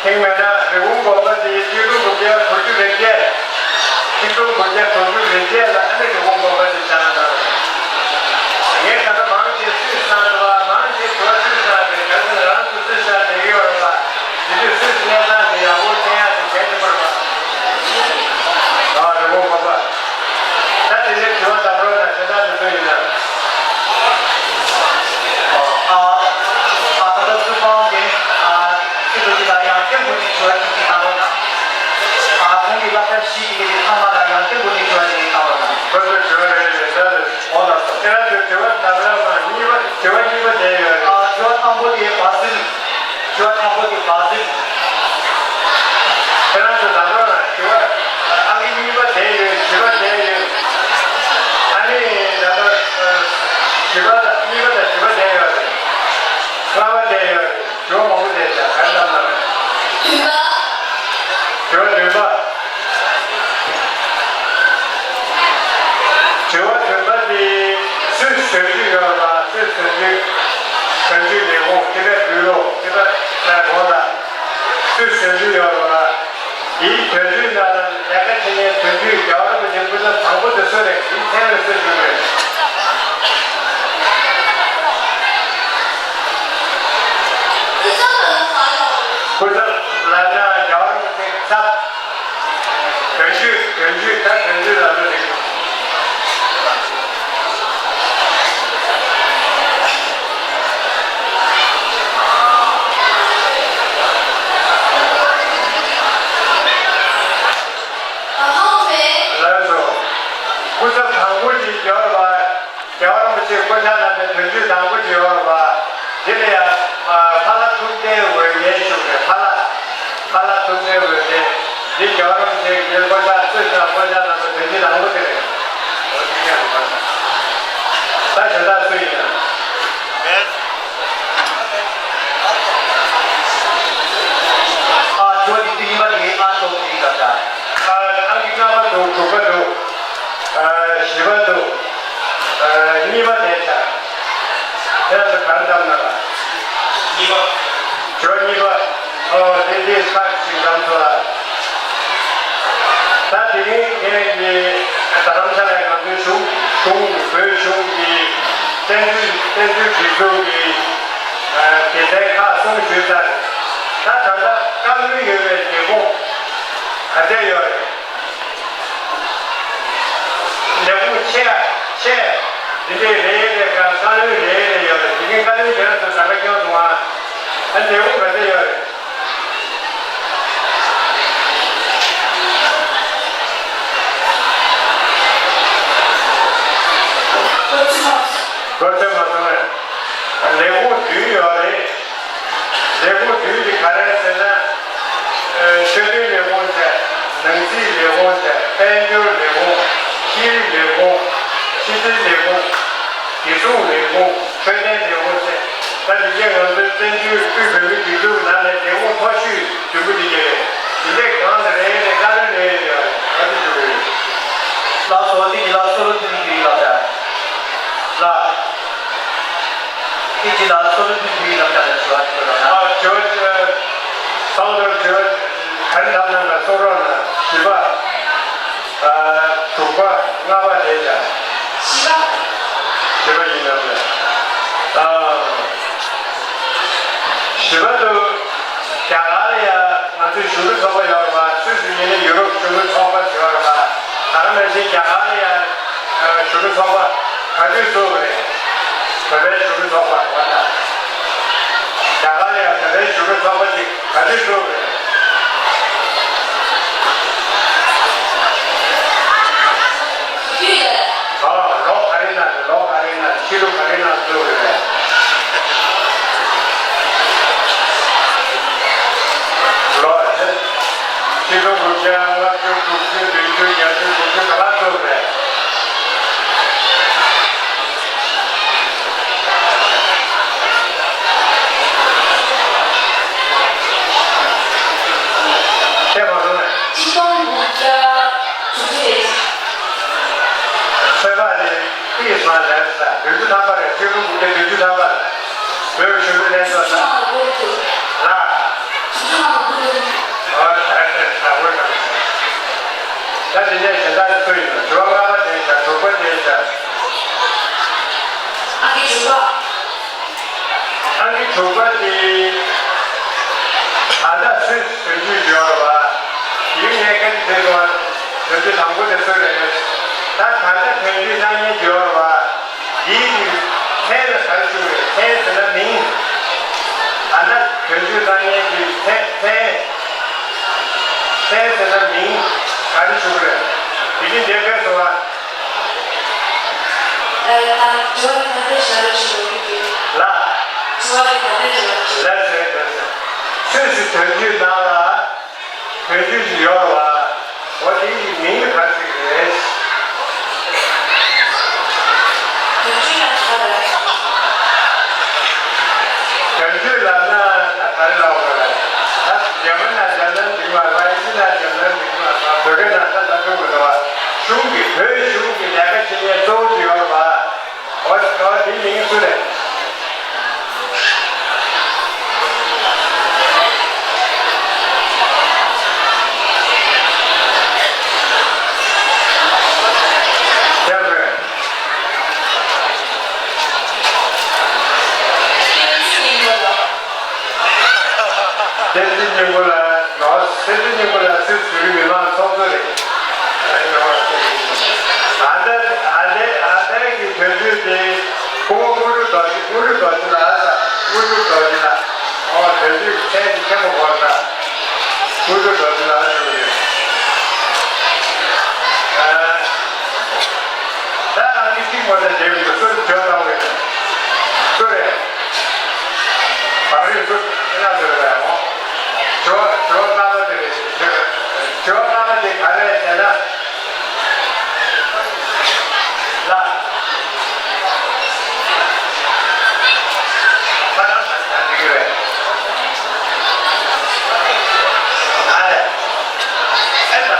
ཐེངས་མེད་ན་རི་བོང་དགོན་པ་དེ་ཆིག་སྟོང་དགུ་བརྒྱ་དྲུག་ཅུ་རེ་བརྒྱད། ཆིག་སྟོང་དགུ་བརྒྱ་དྲུག་ཅུ་རེ་བརྒྱད་ལ་ཨ་ནི་རི་བོང་དགོན་པ་དེ་བཞེངས་གནང་། ངས་ད་ལྟ་མང་ཆེ་སུས་བཞེངས་འདུག་བ། མང་ཆེ་དྲི་བ་སུས་བཞེངས་རེད། ག་ཚོད་རང་ཚོ་སུས་བཞེངས་བསྡད་ཀྱི་ཡོད་རེད་བ། དེ་དུས་སུས་གནས་སྟངས་དེ་ཡག་པོ་མཁྱེན་ཡག་དེ་གལ་ཆེན་པོ་རེད་བ། ཨ། རི་བོང་དགོན་པ། ད་དེ་ནས་དྲི་བ་དང་པོ་ན་ཞེ་དྲག་མི་འདུག་ཡིན་ན། ཨ། ཨ། ད་ལྟ་སུ་ཕང་གིས། ཨ། ཁྱེད་ཚོ་ཅིག་ལ་ཡང་སྐྱོན་དགོས་ཀྱི་དྲི་བ་ཅིག་ཅིག་བཏང་རོགས་གནང་། ཨ། ཁོང་གི་སློབ་གྲྭ་བཞི་ཅིག་གི་ཚང་མ་ལ་ཡང་སྐྱོན་དགོས་ཀྱི་དྲི་བ་ཅིག་བཏང་རོགས་གནང་། ཁོ་ཚོའི་དྲི་བ་རེ་རེ་ལ་འོ་ལགས་སོ། ཁྱེད་རང་ཚོའི་དྲི་བ་དང་པོ་ལ་གཉིས་པ། དྲི་བ་གཉིས་པ་དེ་ཡོད་རེད། ཨ། དྲི་བ་དང་པོ་དེ་བ་ཟིན། དྲི་བ་དང་པོ་དེ་བ་ཟིན། ཁྱེད་རང་ཚོ་དང་པོ་ལ་དྲི་བ་ཨང་ཀི་གཉིས་པ་དེ་ཡོད། བཞི་པ་དེ་ཡོད། ཨ་ནི་ད་ལྟ་བཞི་པ་དང་གཉིས་པ་དང་བཞི་པ་དེ་ཡོད་རེད། ལྔ་པ་དེ་ཡོད་རེད། ཇོ་མང་པོ་དེ་ཆ་ག་རེ་ལབ་ན་རེད། བདུན་པ། ཇོ་བདུན་པ། དྲི་བ་བདུན་པ་དེ་སུས་བཟོ་རྒྱུ་ཡོད་ལ། སུས་བཟོ་རྒྱུ། བཟོ་རྒྱུ་ལས་ཁུངས་ཀྱི་བེད་སྤྱོད་ལོ་ཀྱི་བེད་ལས་ཁུངས་ལ་སུས་བཟོ་རྒྱུ་ཡོད་ལ། དེའི་དོན་ཚན་ནང་ལ་ལས་ཀ་བྱེད་མཁན་དོན་ཚན་རྒྱལ་བ་རིན་པོ་ཆེ་སྐུ་ཚབ་དང་པོ་དེ་སུ་རེད། དེའི་མཚན་ལ་སུས་བྱུང་རེད། སྐུ་ཚབ་ལབ་ན་རྒྱལ་བ་རིན་པོ་ཆེ་ཚབ། དོན་གཅོད། དོན་གཅོད། ད་དོན་གཅོད་ལབ་ན་འགྲིག་ལགས་སོ། སྐུ་ཚབ་དང་པོ་ཅིག་ཡོད་རེད་པ། རྒྱལ་བ་རིན་པོ་ཆེ་བསྐོ་བཞག་གནང་བའི་དོན་གཅོད་དང་པོ་ཅིག་ཡོད་རེད་པ། འདི་ལ་ཡང་ཕ་ལྷ་ཐུབ་བསྟན་འོད་ལྡན་ཞུ་རེད། ཕ་ལྷ། ཕ་ལྷ་ཐུབ་བསྟན་འོད་ལྡན། འདི་རྒྱལ་བ་རིན་པོ་ཆེ་གིས་བསྐོ་བཞག། གཙོས་བྱས་བསྐོ་བཞག་གནང་བའི་དོན་གཅོད་དང་པོ་དེ་རེད། ད་གཞན་དག་སུ་ཡིན་ན། ཨ། དྲི་བ་འདི་དུས་གཉིས་པ་དེ་ཨ་འདུག་འདི་ལ་ད། ཨ། ཨང་ཀི་ལྔ་པ་འདུག་དྲུག་པ་འདུག་ཨ། བཞི་པ་འདུག་ཨ། གཉིས་པ་དེ་ཆ། དེ་ཚོ་ག་རེ་བདམས་ན་ལ། གཉིས་པ། དྲི་བ་གཉིས་པ། ཨོ། དེ་དེ་ཁག་ཅིག་བདམས་སོང་ལ། ད་དེ་རིང་ངས་འདི། རྡ་རམ་ས་ལའི་ང་ཚོའི་གཞུང་གཞུང་བོད་གཞུང་གི་བཙན་བྱོལ་བཙན་བྱོལ་སྒྲིག་འཛུགས་ཀྱི་སྡེ་ཚན་ཁག་གསུམ་ཞུས་ཚར། ད་ད་ལྟ་བཀའ་བློན་ཡོད་པའི་ལས་ཁུངས་ག་ཚད་ཡོད་རེད། ལས་ཁུངས་ཆེ་ཆེ་འདི་འདྲའི་རེ་རེ་ག་བཀའ་བློན་རེ་རེ་ཡོད་རེད། དེ་གའི་བཀའ་བློན་དེ་ལ་ཚོ་ཟ་ཁ་སྐྱོང་སོང་ཨ། ཨ་ལས་ཁུངས་ག་ཚད་ཡོད་རེད། ལོ་ཚོད་མ་སོང་བས། ལས་ཁུངས་བདུན་ཡོད་རེད། ལས་ཁུངས་བདུན་དེ་ག་རེ་ཟེར་ན། ཨ་ཆོས་དོན་ལས་ཁུངས་བྱས། ནང་སྲིད་ལས་ཁུངས་བྱས། དཔལ་འབྱོར་ལས་ཁུངས། ཤེས་རིག་ལས་ཁུངས། ཕྱི་དྲིལ་ལས་ཁུངས། རྒྱལ་སྲུང་ལས་ཁུངས། འཕྲོད་བསྟེན་ལས་ཁུངས་བཅས། ད་དེ་གའི་ང་ཚོའི་བཙན་བྱོལ་དབུས་བོད་མིའི་སྒྲིག་འཛུགས་ནང་ནས་ལས་ཁུངས་མཐོ་ཤོས་དྲུག་པོ་དེ་ག་རེད། དེ་འདྲའི་གང་དེ་རེ་རེ་བཀའ་བློན་རེ་རེ་ཡོད་རེད། ཨ་ཙི་ཞུ་གི་ཡོད། ལགས་སོ། དེ་གི་ལགས་སོ་ལོ་དེ་གི་ལགས་ད། ལགས། དེ་གི་ལགས་སོ་ལོ་དེ་གི་ལགས་ད་ལ་ཞུ་བ་ཞུ་བ་ལགས། ཨ་ཇོརྗ། སོང་དོར་ཇོརྗ། ག་རེ་ལབ་ན་ལ་སོག་རོགས་ན་བཞི་པ། ཨ་དྲུག་པ། ལྔ་པ་དེ་བྱ། བཞི་པ། བཞི་པ་ཡིན་ནམ་ལས། ཨ་བཞི་པ་དུ་རྒྱ་གར་ལ་ཡ་ང་ཚོའི་གཞོན་ནུ་ཚོགས་པ་ཡོད་རེད་པ། སུད་སི་ཡིན་ན་ཡུ་རོབ་གཞོན་ནུ་ཚོགས་པ་ཡོད་རེད་པ། ད་ག་ནང་བཞིན་རྒྱ་གར་ལ་ཡ་གཞོན་ནུ་ཚོགས་པ་ག་དུས་བཙུགས་པ་རེད། བོད་པའི་གཞོན་ནུ་ཚོགས་པ་རེད་པ། ད་རྒྱ་གར་ལ་ཡ་བོད་པའི་གཞོན་ནུ་ཚོགས་པ་ཅིག་ག་དུས་བཙུགས་པ་རེད། ཨ་ལོ་ག་རེ་ན་ལོ་ག་རེ་ན་ཕྱི་ལོ་ག་རེ་ན་བཙུགས་རེད། ལོ་ཕྱི་ལོ་དགུ་བརྒྱ་ལྔ་བཅུ་དྲུག་ཅུ་བདུན་ཅུ་བརྒྱད་ཅུ་དགུ་བཅུ་ག་ལ་བཙུགས་རེད། ཁྱེད་མ་སོང་ནས། ཆིག་སྟོང་དགུ་བརྒྱ་དྲུག་ཅུ་རེད། ཚོད་དཔག་ནི་ཏིས་མ་ལེབ་ས་བདུན་ཅུ་ཐམ་པ་རེད། ཆིག་སྟོང་དགུ་བརྒྱ་བདུན་ཅུ་ཐམ་པ། བོད་གཞོན་ནུ་ལྷན་ཚོགས་ལ། ལ། ཨོ་ད་ད་ད་འོ་ད། ད་དེ་ནས་གཞན་དག་སུ་ཡིན་ནམ། ཇོ་ལྔ་པ་དེ་ཤར། དྲུག་པ་དེ་ཤར། ཨ་ཀི་དྲུག་པ། ཨ་ཀི་དྲུག་པ་དེ་ད་ལྟ་སུད་སི་དོན་གཅོད་ཡོད་རེད་པ། དེ་ནས་ཀ་ཅི་དེ་ཚོ་དོན་གཅོད་དང་པོ་དེ་སུ་རེད། ད་ད་ལྟ་དོན་གཅོད་གནང་མཁན་ཡོད་རེད་པ། དེའི་མཚན་ལ་ག་རེ་ཞུ་དགོས་རེད། མཚན་ཟེར་ན་མིང་། ད་ལྟ་དོན་གཅོད་གནང་མཁན་གྱི་མཚན་མཚན། མཚན་ཟེར་ན་མིང་ག་རེ་ཞུ་དགོས་རེད། དེ་བཞིན་འདིར་ཕེབས་སོང་བ། ལགས། ད་དྲི་བ་དེ་ག་འདྲས་ཞིག་རེད་ཞུ་དགོས་ཀྱི་འདུག་ལགས། དྲི་བ་དེ་ག་འདྲས་ཞིག་རེད་ཞུ། ལགས་ཟེར་ཟེར་ཟེར། སུད་སི་དོན་གཅོད་ནང་ལ། བོད་བརྒྱུད་ཅིག་ཡོད་རེད་པ། འོ་དེ་ཡི་མིང་ག་ཟེར་གྱི་རེད། བོད་བརྒྱུད་ལ་ག་རེ། བོད་བརྒྱུད་ལབ་ན་ད་ག་རེ་ལབ་དགོས་རེད། ད་རྒྱ་མི་ན་རྒྱ་ནང་འགྲིག་མ་རེད་པ། ཨིན་ཇི་ན་རྒྱ་ནང་འགྲིག་མ་རེད་པ། བོད་སྐད་ནང་ད་ད་ཐུག་མི་འདུག་པ། གཞུང་གི་བོད་གཞུང་གི་ལས་ཀ་བྱེད་མཁན་གཙོ་བོ་ཅིག་ཡོད་རེད་པ། འོ་འོ་དེའི་མིང་སུ་རེད། བསྟན་འཛིན་སྙིང་པོ་ལགས། ལགས། བསྟན་འཛིན་སྙིང་པོ་ལགས་སུད་སི་བོད་རིགས་མི་མང་ཚོགས་གཙོ་རེད། ཨ་ད་ཨ་ད་ཨ་ད་གི་དོན་དུས་དེ་སྐུ་ངོ་དངོས་གྲུབ་རྡོ་རྗེ། དངོས་གྲུབ་རྡོ་རྗེ་ལགས། དངོས་གྲུབ་རྡོ་རྗེ་ལགས། ཨོ་དོན་དུས་མཚན་གྱི་མཁན་པོ་གོ་ལ། དངོས་གྲུབ་རྡོ་རྗེ་ལགས་ཞུ་རེད། ཨ། ད་ཨང་ཀི་གཅིག་མ་གཏོགས་བསྡད་མི་འདུག་སུ་བྲོས་བཏང་བས། སུ་རེད། བག་རེད། སུ་ཨེ་ན་ཟེར་བས་འོ། བྲོས་བྲོས་ལྔ་པ་དེ་རེད། བྲོས་ལྔ་པ་དེ་ག་རེ་ཟེར་ན། ལ། ཁ་ནང་ད་འགྲིག་གི་རེད། ཨ་ལས། ཨེ་ད།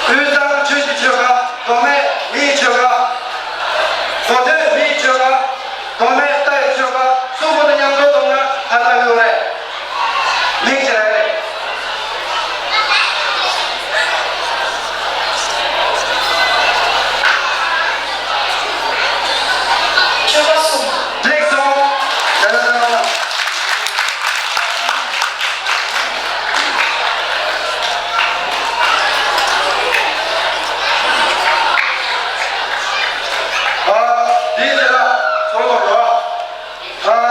དབུས་གཙང་ཆོས་ཀྱི་ཆོལ་ཁ། མདོ་སྨད་མིའི་ཆོལ་ཁ། མདོ་སྟོད་མིའི་ཆོལ་ཁ། མདོ་སྨད་རྟའི་ཆོལ་ཁ་གསུམ་པོ་དང་མཉམ་འགྲོགས་གཏོང་ན་ག་རེ་ལབ་ཡོད་རེད། མིང་ཅི་རེད། ཆོལ་ཁ་གསུམ། འགྲིག་སོང་། ད་ད་ད་ད། ཨ། འདི་ཟེར་ལ་སོང་བ་རོ། ཨ།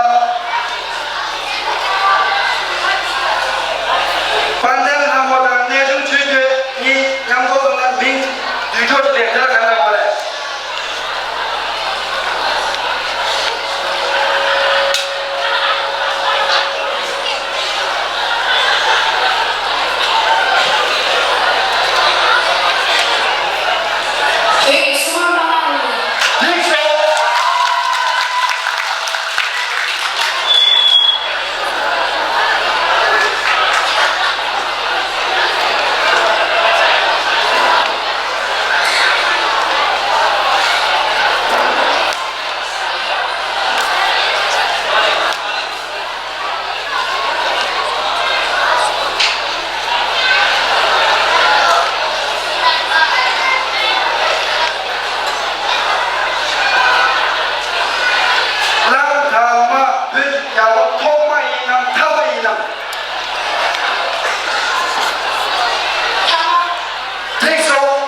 དཔལ་ལྡན་ལྷ་མོ་དང་གནས་ཆུང་ཆོས་སྐྱོང་གཉིས་མཉམ་འགྲོགས་གཏོང་ན་མིང་བསྡུས་སྦྱོར་གྱི་ལེགས་སྦྱར་ག་འདྲ་བ་རེད། གླང་དར་མ་བོད་ཀྱི་རྒྱལ་པོ་ཐོག་མ་ཡིན་ནམ་ཐ་མ་ཡིན་ནམ། འགྲིག་སོང་།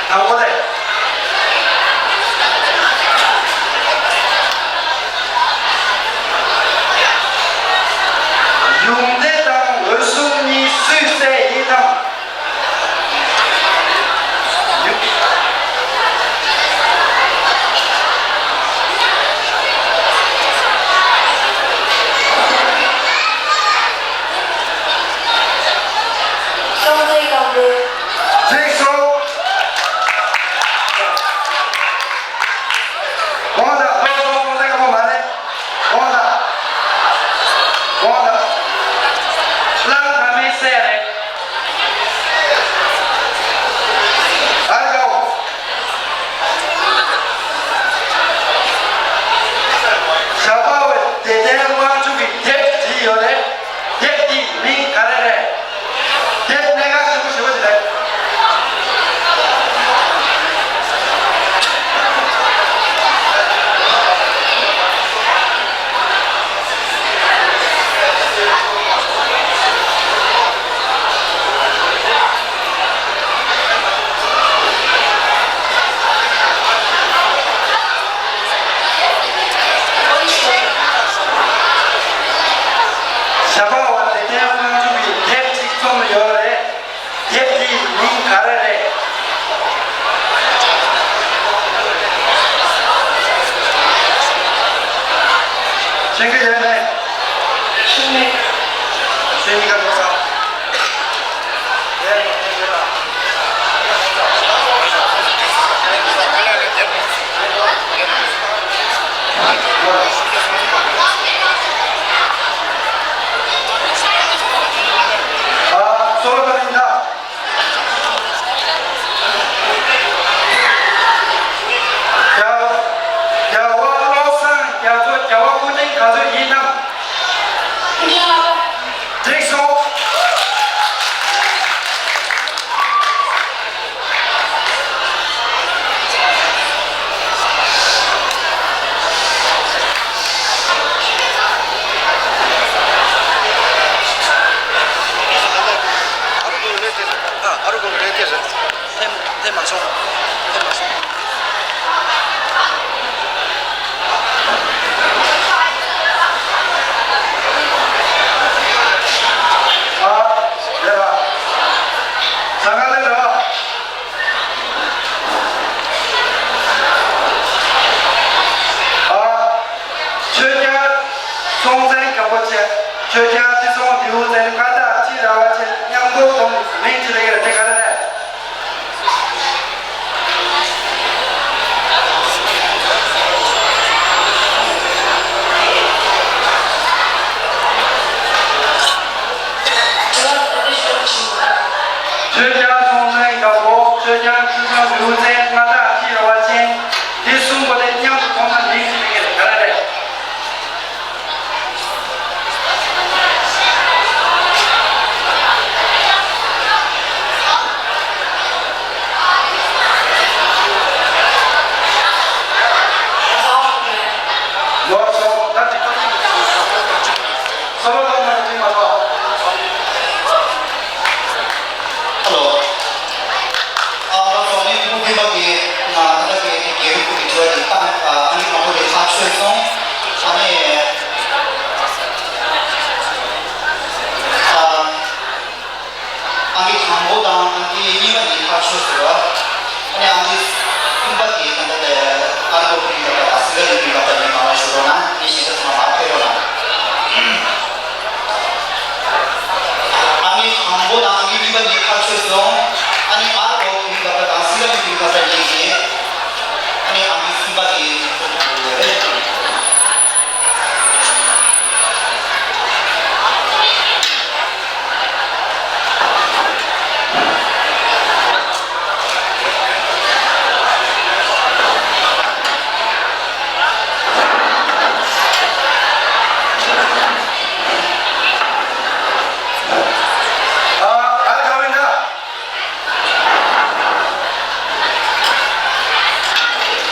དང་པོ་ལས། ཡོན་ཏན་དང་འོད་སྲུང་གཉིས་སུའི་སྲས་ཡིན་ནམ། ཅང་ཏེ་གང་པོ། འགྲིག་སོང་། དགོངས་དག་ལོ་སོང་ལོ་ལེགས་པོ་མ་རེད། དགོངས་དག་དགོངས་དག་གླང་དར་མའི་སྲས་རེད། ཨ་རྒའོ། ཞྭ་པ་བས་བདེ་ལྡན་དབང་ཕྱུག་གི་དེབ་བྲིས་ཡོད་རེད། དེབ་འདིའི་མིང་ག་རེ་རེད། དེབ་གནད་འགག་ཆེན་པོ་ཞེ་པོ་ཅིག་རེད། ཆོས་རྒྱལ་སྲོང་བཙན་སྒམ་པོ་ཆེ། ཆོས་རྒྱལ་ཁྲི་སྲོང་ལྡེའུ་བཙན། མངའ་བདག་ཁྲི་རལ་པ་ཅན། མཉམ་འགྲོགས་དང་མིང་ཅི་ལེགས་རེད་དེ་ག་རེ་རེད། ཆོས་རྒྱལ་སྲོང་བཙན་སྒམ་པོ། ཆོས་རྒྱལ་ཁྲི་སྲོང་ལྡེའུ་བཙན། མངའ་བདག་ཁྲི་རལ་པ་ཅན། འདི་གསུམ་པོ་དེ་མཉམ་དུ་ཐོབ་ན་མིང་ཅི་ལེགས་རེད་ག་རེ་རེད། ཨ་ད་སོ་ནི་ཕུ་བོ་སྤུན་པ་གི་ང་ད་ལྟ་གི་རྒྱལ་རབས་ཀྱི་དྲི་བ་དེ་བཏང་ཨ་ནི་མང་པོ་དེ་ཐག་ཆོད་སོང་། ཨ་ནི་ཨ་ཨང་ཀི་དང་པོ་དང་ཨང་ཀི་གཉིས་པ་གཉིས་ཐག་ཆོད་ཟེར་བ། ཨ་ནི་ཨང་ཀི་གསུམ་པ་དེ་ད་ལྟ་དེ་ཨ་རི་ལོ་ཕུ་ཡིན་པ་དང་སི་ག་ཡིན་པ་དང་ཡིན་མ་བ་ཞུ་རོགས་གནང་། ངས་ཞེ་དྲག་ཚང་མ་མ་ཕེབས་རོགས་གནང་། ཨ་ནི་དང་པོ་དང་ཨ་ནི་གཉིས་པ་གཉིས་ཁ་ཆོད་སོང་། ཨ་ནི་ཨ་རོགས་ཀྱི་ཁ་དང་སི་ལ་ཀྱི་ཁ་ཡིན་ཞེས། ཨ་ནི་ཨ་ནི་གསུམ་པ་དེ་ཡོད་རེད། ཨ་ཨ་ག་བས་ན།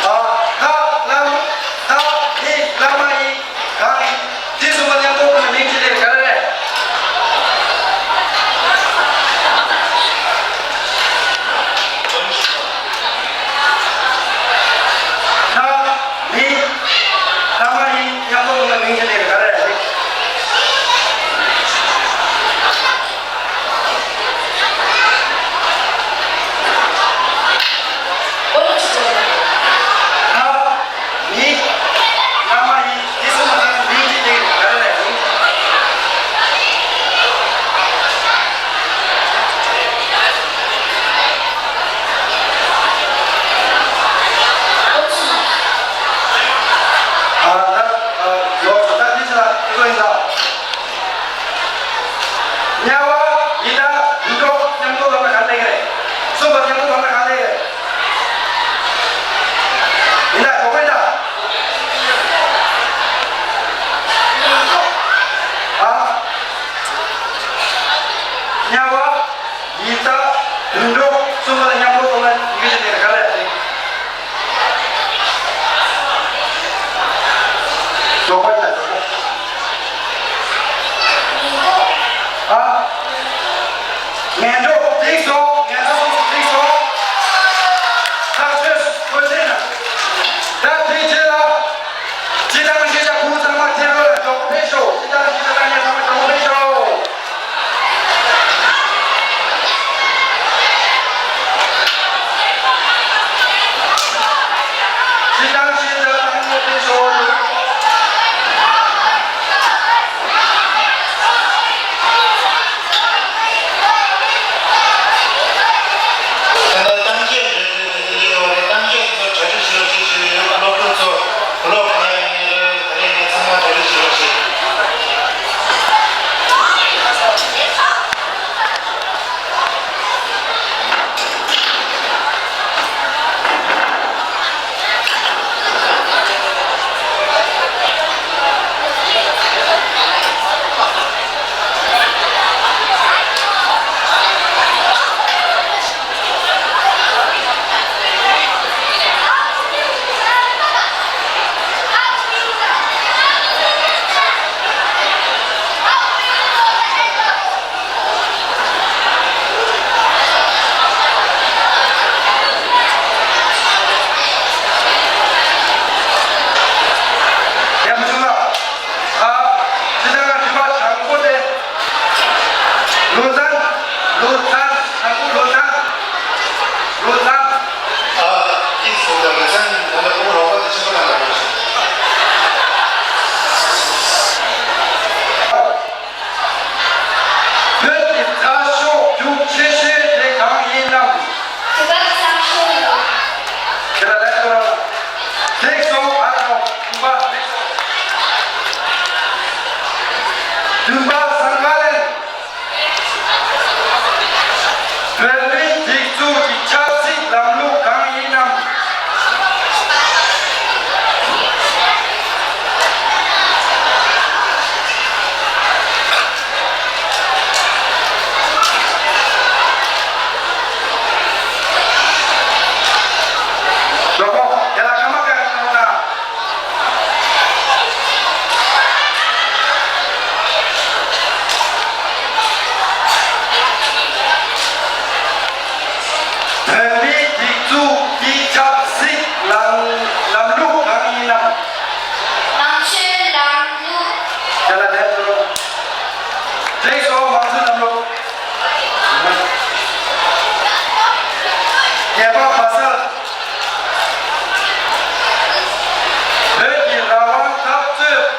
ཨ་ད་ལམ་ད་ནི་ལམ་མ་ཡིན། གང་ཡིན། དེ་གསུམ་པོ་མཉམ་དུ་ཁོང་མིང་ཅི་ལེགས་ག་རེ་རེད། ད་མི་ད་མ་ཡིན། མཉམ་དུ་ཁོང་མིང་ཅི་ལེགས་ག་རེ་རེད། དམྱལ་བ་ཡི་དྭགས་དུད་འགྲོ་མཉམ་དུ་ལོག་ན་ག་རེ་ལེགས་རེད། གསུམ་པ་མཉམ་དུ་ལོག་ན་ག་རེ་ལེགས་རེད། ཡི་དྭགས་གོ་བས་ན། ཨ། དམྱལ་བ་ཡི་དྭགས་དུད་འགྲོ་གསུམ་པ་ལ་མཉམ་དུ་ལོག་ན་ཡི་གེ་ཅི་ལེགས་རེད་ག་རེ་ལེགས་རེད། ཞོགས་པ་ཡིན་ན་ཞོགས་པ། ཨ། ངན་འགྲོ་འགྲིག་སོང་། ངན་འགྲོ་འགྲིག་སོང་། ཐག་ཆོད་སོང་། ཐུགས་རྗེ་ཆེ། ད་དེའི་རྗེས་ལ་སྤྱི་བཏང་ཤེས་བྱ་ཁུངས་ཚང་མ་ཐེར་ལོ་ལ་མགྱོགས་པོ་ཕེབས་ཤོག་སྤྱི་བཏང་ཤེས་བྱ་ལྟ་མཁན་ཚང་མ་མགྱོགས་པོ་ཕེབས་ཤོག་སྤྱི་བཏང་ཤེས་བྱ་ལྟ་མཁན་ཚང་མ་ཕེབས་ཤོག་ད་ལྟ་གཏམ་བཤད་རེ་རེ་རེ་རེ་ཡོད་རེད། གཏམ་བཤད་ཚོ་གྲ་སྒྲིག་བྱེད་རོགས་ཞེས་ཞུས་ཡོད། སློབ་ཕྲུག་ཚོ་སློབ་གང་ཡང་ཡིན་རེད། ད་རེས་ནས་ཚང་མ་གྲ་སྒྲིག་བྱེད་རོགས་ཞེས།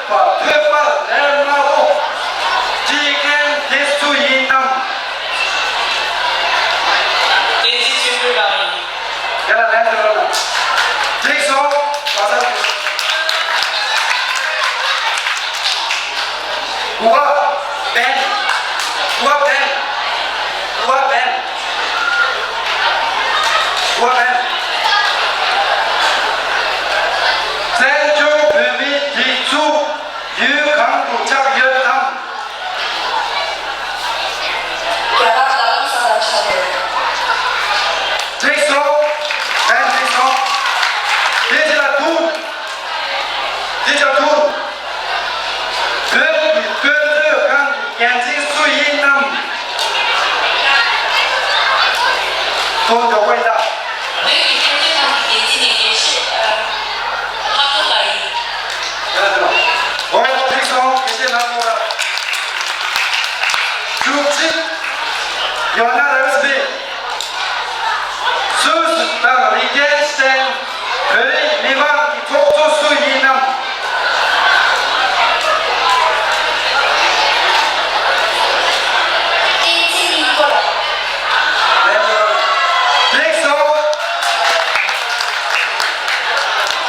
ཐོས་པ་ལས་མ་འོངས་ཀྱི་མཁན་དེ་སུ་ཡིན་ནམ། བསྟན་འཛིན་ཆོས་འཕེལ་ལགས་ཡིན། དེ་ལ་ལན་དུ་རོལ་ན། འགྲིག་སོང་། བ་ས་འགྲིག་སོང་། གུ་བ་བན། གུ་བ་བན། གུ་བ་བན། གུ་བ་བན། བཙན་བྱོལ་བོད་མིའི་སྒྲིག་འཛུགས་ཡུལ་གང་དུ་ཆགས་ཡོད་དམ། རྒྱ་གར་རྡ་རམ་ས་ལར་ཆགས་ཡོད། འགྲིག་སོང་། བན་འགྲིག་སོང་། དེ་ཅི་ལ་ཐུག་དེ་ཅི་ལ་ཐུག་བོད་ཀྱི་དཔེ་མཛོད་ཁང་གི་འགན་འཛིན་སུ་ཡིན་ནམ། ཐུག་མགྱོགས་པོ་ཡིན་ད། བོད་ཀྱི་དཔེ་མཛོད་ཁང་གི་འགན་འཛིན་ནི་དགེ་བཤེས་ཨ། ལྷག་རྡོར་ལགས་ཡིན། འོ་འགྲིག་སོང་། དགེ་བཤེས་ལྷག་རྡོར་ལགས། བཅུ་གཅིག་ཡོ་ན་རབ་སྦེ། སུད་སི་དང་ལི་ཁེན་སི་ཐན་བོད་རིགས་མི་མང་གི་ཚོགས་གཙོ་སུ་ཡིན་ནམ། བསྟན་འཛིན་སྙིང་པོ་ལགས། འགྲིག་སོང་།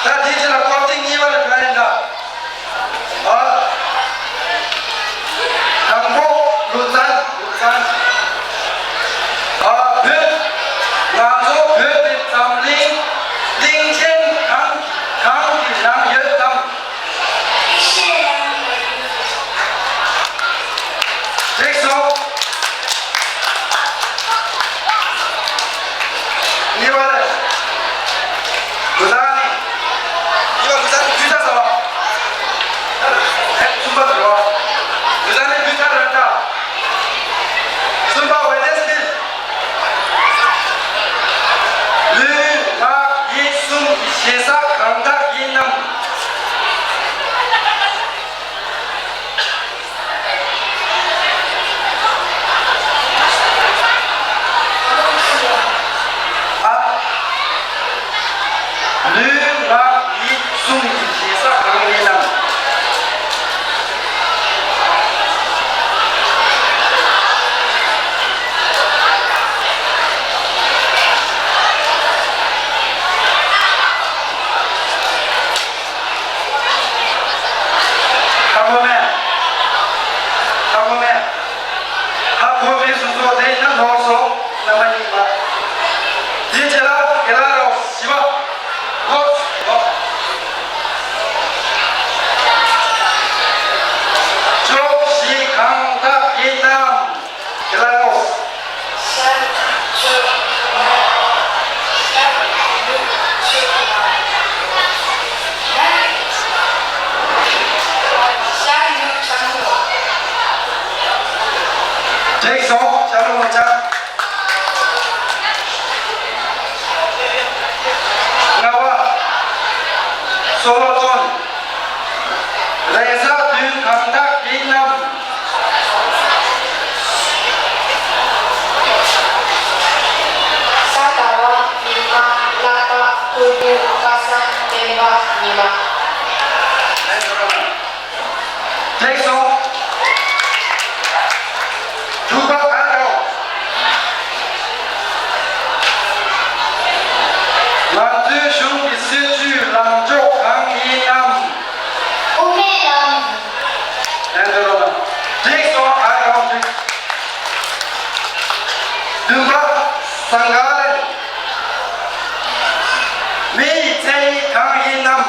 ད་དེ་རྗེས་ལ་སྐོར་ཐེངས་གཉིས་པ་ལ་ག་ཡིན་ད། ཨ། དང་པོ་ལུགས་བཙན། ལུགས་བཙན། ཨ། བོད། ང་ཚོ་བོད་དེ་འཛམ་གླིང་གླིང་ཆེན་གང་གང་གི་ནང་ཡོད་དམ། འགྲིག་སོང་། གཉིས་པ་ལ། ལུགས་བཙན་ནི། གཉིས་པ་ལུགས་བཙན་ནི་ཕུལ་ཆ་ཟ་བ། གསུམ་པ་དྲི་བ། ལུགས་བཙན་ནི་ཕུལ་ཆ་རེད་ད། གསུམ་པ་འོད་ལྡན་སིལ། ལུས་ངག་ཡིད་གསུམ་གྱི་ཞེ་ས་གང་དག་ཡིན་ནམ། ཨ། ལུས་ངག་ཡིད་གསུམ་གྱི་ཞེ་ས་གང་ཡིན་ནམ། ཧ་གོ་མེད། ཧ་གོ་མེད། ཧ་གོ་མེད་སོ་སོ་དེ་ཡིན་ན་ནོར་སོང་། རྣམ་པ་གཉིས་པ། དེའི་རྗེས་ལ་དགེ་ལགས་རོགས་བཞི་པ། ལོག་ལོག་ཕྱོགས་བཞི་གང་དག་ཡིན་ནམ། དགེ་ལགས་རོགས། ཤར་ཕྱོགས། ཤར་ནུབ་ཕྱོགས། ཤར་ནུབ་བྱང་ཕྱོགས། འགྲིག་སོང་། ཤར་ལྷོ་ནུབ་བྱང་། ལྔ་པ། སོ་ལོ་ཏོན། རེས་གཟའ་བདུན་གང་དག་ཡིན་ནམ། ས་ཟླ་བ། ཉི་མ། བླ་ག། ཕུར་བུ། ཁ་སང་། སྤེན་པ། ཉི་མ། འགྲིག་སོང་། དྲུག་པ་གར་དགའ་བོ། ང་ཚོའི་གཞུང་གི་སྲིད་བྱུས་ལངས་ཕྱོགས་གང་ཡིན་ནམ། དབུ་མའི་ལམ། ལན་དུ་རོ་ལ། འགྲིག་སོང་། གར་དགའ་བོ་འགྲིག་བདུན་པ། ཟངས་དཀར་རི། མི་ཡི་མཚན་ཉིད་གང་ཡིན་ནམ།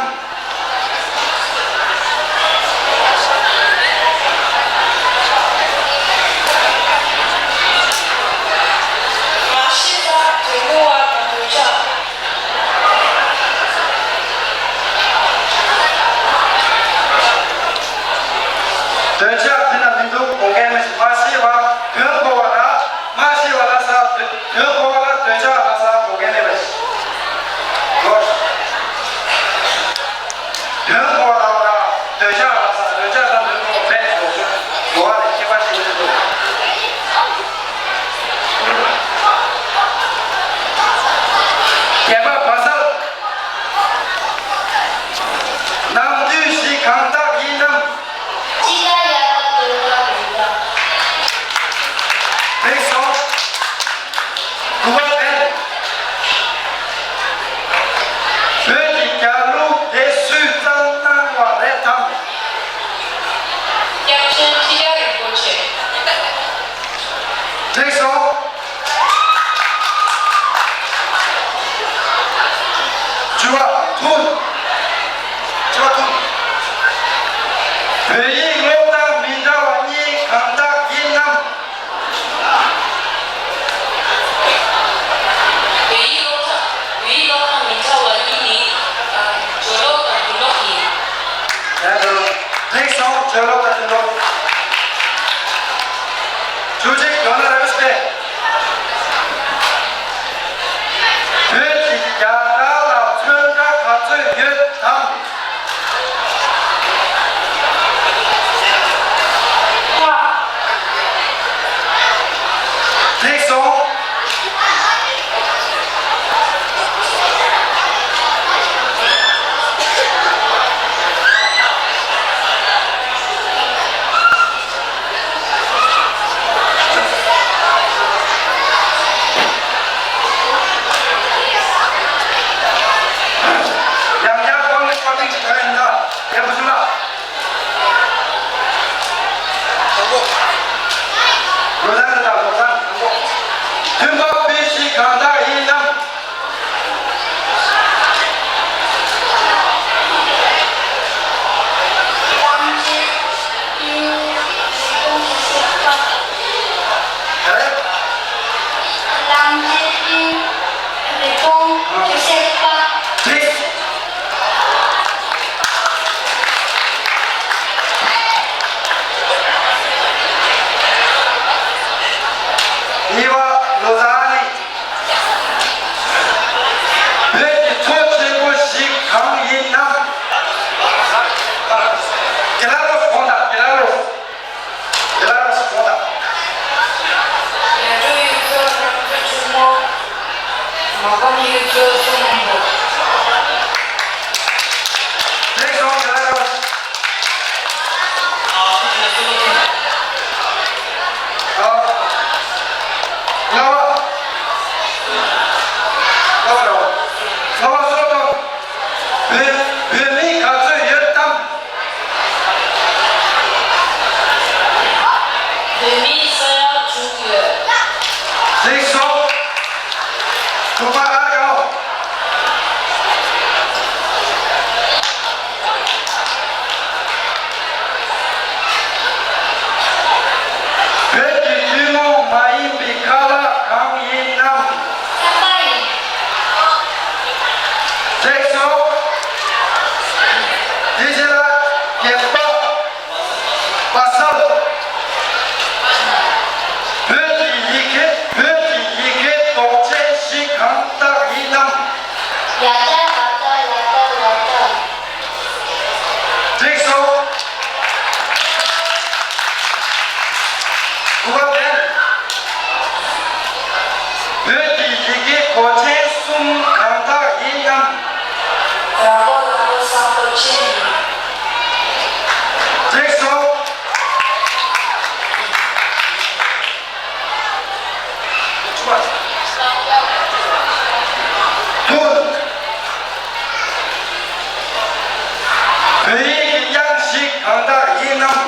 གང་དག་ཡིན་ནམ།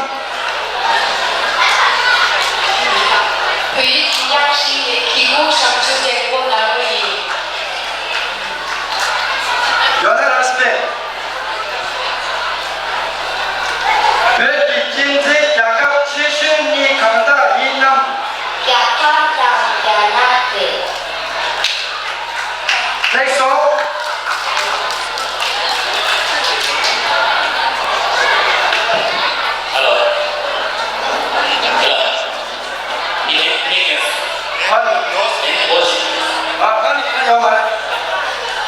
བོད་ཡིག་གི་དབྱངས་བཞི་ལས་གི་གུ་ཞབས་ཀྱུ་འགྲེང་བུ་ན་རོ་ཡིན། ཡོད་ན་ར་སྤེ། བོད་ཀྱི་ཁྱིམ་མཚེས་རྒྱལ་ཁབ་ཆེ་ཤོས་གཉིས་གང་དག་ཡིན་ནམ། རྒྱ་གར་དང་རྒྱ་ནག་རེད། ལེགས་སོ། ཧ་ལོ། ཧ་ལོ། ཨ་ནི་ཡོད་མ་རེད།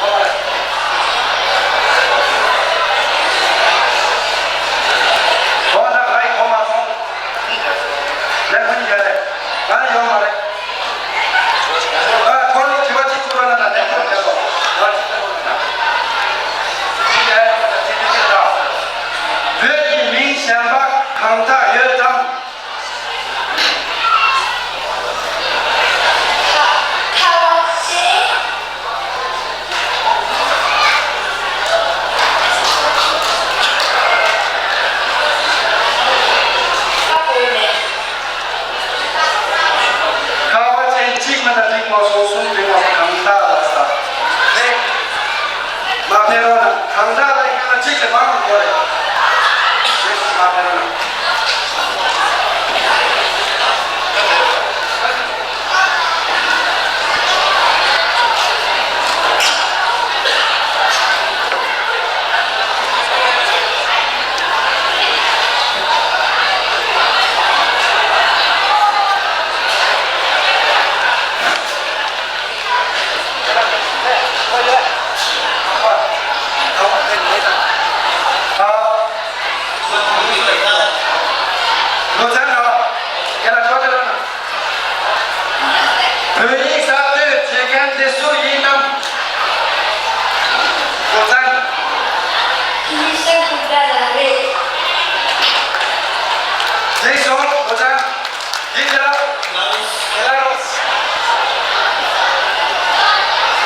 ཡོད་མ་རེད། ཨོ་ན་ཨའི་ཨོ་མ་སོང་། ལེགས་མིན་ཡོད་རེད། ཨ་ནི་ཡོད་མ་རེད། ཨ་ཁོ་ལ་དྲི་བ་གཅིག་བསྐུར་བ་ན་ན་ལེགས་མོ་བྱས་སོང་། དྲི་བ་གཅིག་བསྐུར་བ་ན་ན། བོད་ཀྱི་མིང་གཞན་པ་གང་དག་ཡོད་དམ། ཁ་བ་ཅན་གཅིག་མ་ན་འགྲིག་མ་སོང་གསུམ་འགྲིག་མ་སོང་གང་དག་ལ་ས། མ་ཕེ་རོ་ན་གང་དག་ལ་ཡང་ན་གཅིག་ལས་མང་མི་དགོས་རེད། མ་ཕེ་རོ་ན། བོད་ཡིག་གསར་གཏོད་བྱེད་མཁན་དེ་སུ་ཡིན་ནམ། ཨོ་ཙང་། ཁྱི་ཤ་ཁུག་ད་ལ་རེད། ལེགས་སོ་ཨོ་ཙང་། ཡིན་ད།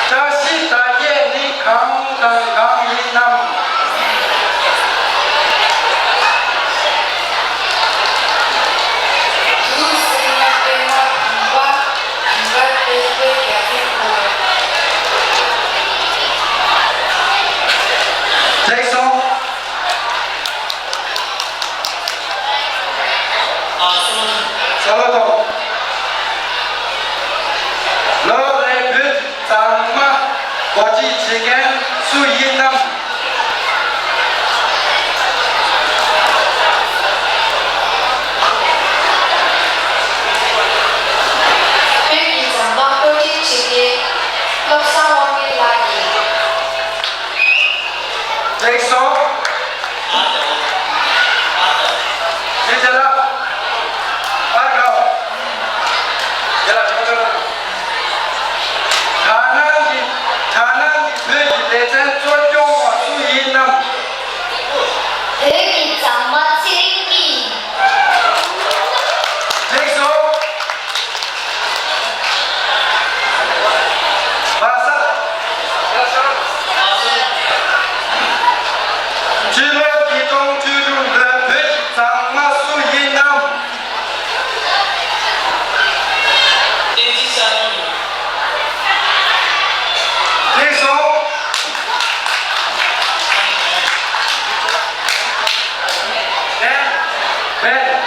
བཀྲ་ཤིས་དར་རྒྱས་ནི་གང་དང་གང་ཡིན་ནམ། ལེགས་སོ། ཨ་སོ་ལོ་ཐོང་། ལོ་རེ་བོད་གཙང་མ་གོ་སྒྲིག་བྱེད་མཁན་སུ་ཡིན་ནམ། བོད་ཀྱི་གཙང་མ་གོ་སྒྲིག་བྱེད་མཁན་བློ་བཟང་དབང་ངེ་ལགས་ཡིན། ལེགས་སོ། ཡིན་ཟེར་ལ། ཨ་དགའ། ཡ་ལ་ཐོ་ཐོ་ལ། དག་སྣང་གི་དག་སྣང་གི་བོད་ཀྱི་ལེ་ཚན་གཙོ་སྐྱོང་བ་སུ་ཡིན་ནམ། བོད་ཀྱི་གཙང་མ་ཚེ་རིང་སྐྱིད་ཡིན། ལེགས་སོ། བ་ས། སྤྱི་ལོ་ཉིས་སྟོང་བཅུ་དྲུག་ལོའི་བོད་ཀྱི་གཙང་མ་སུ་ཡིན་ནམ། བསྟན་འཛིན་བསམ་གྲུབ། ལེགས་སོ། བན། བན།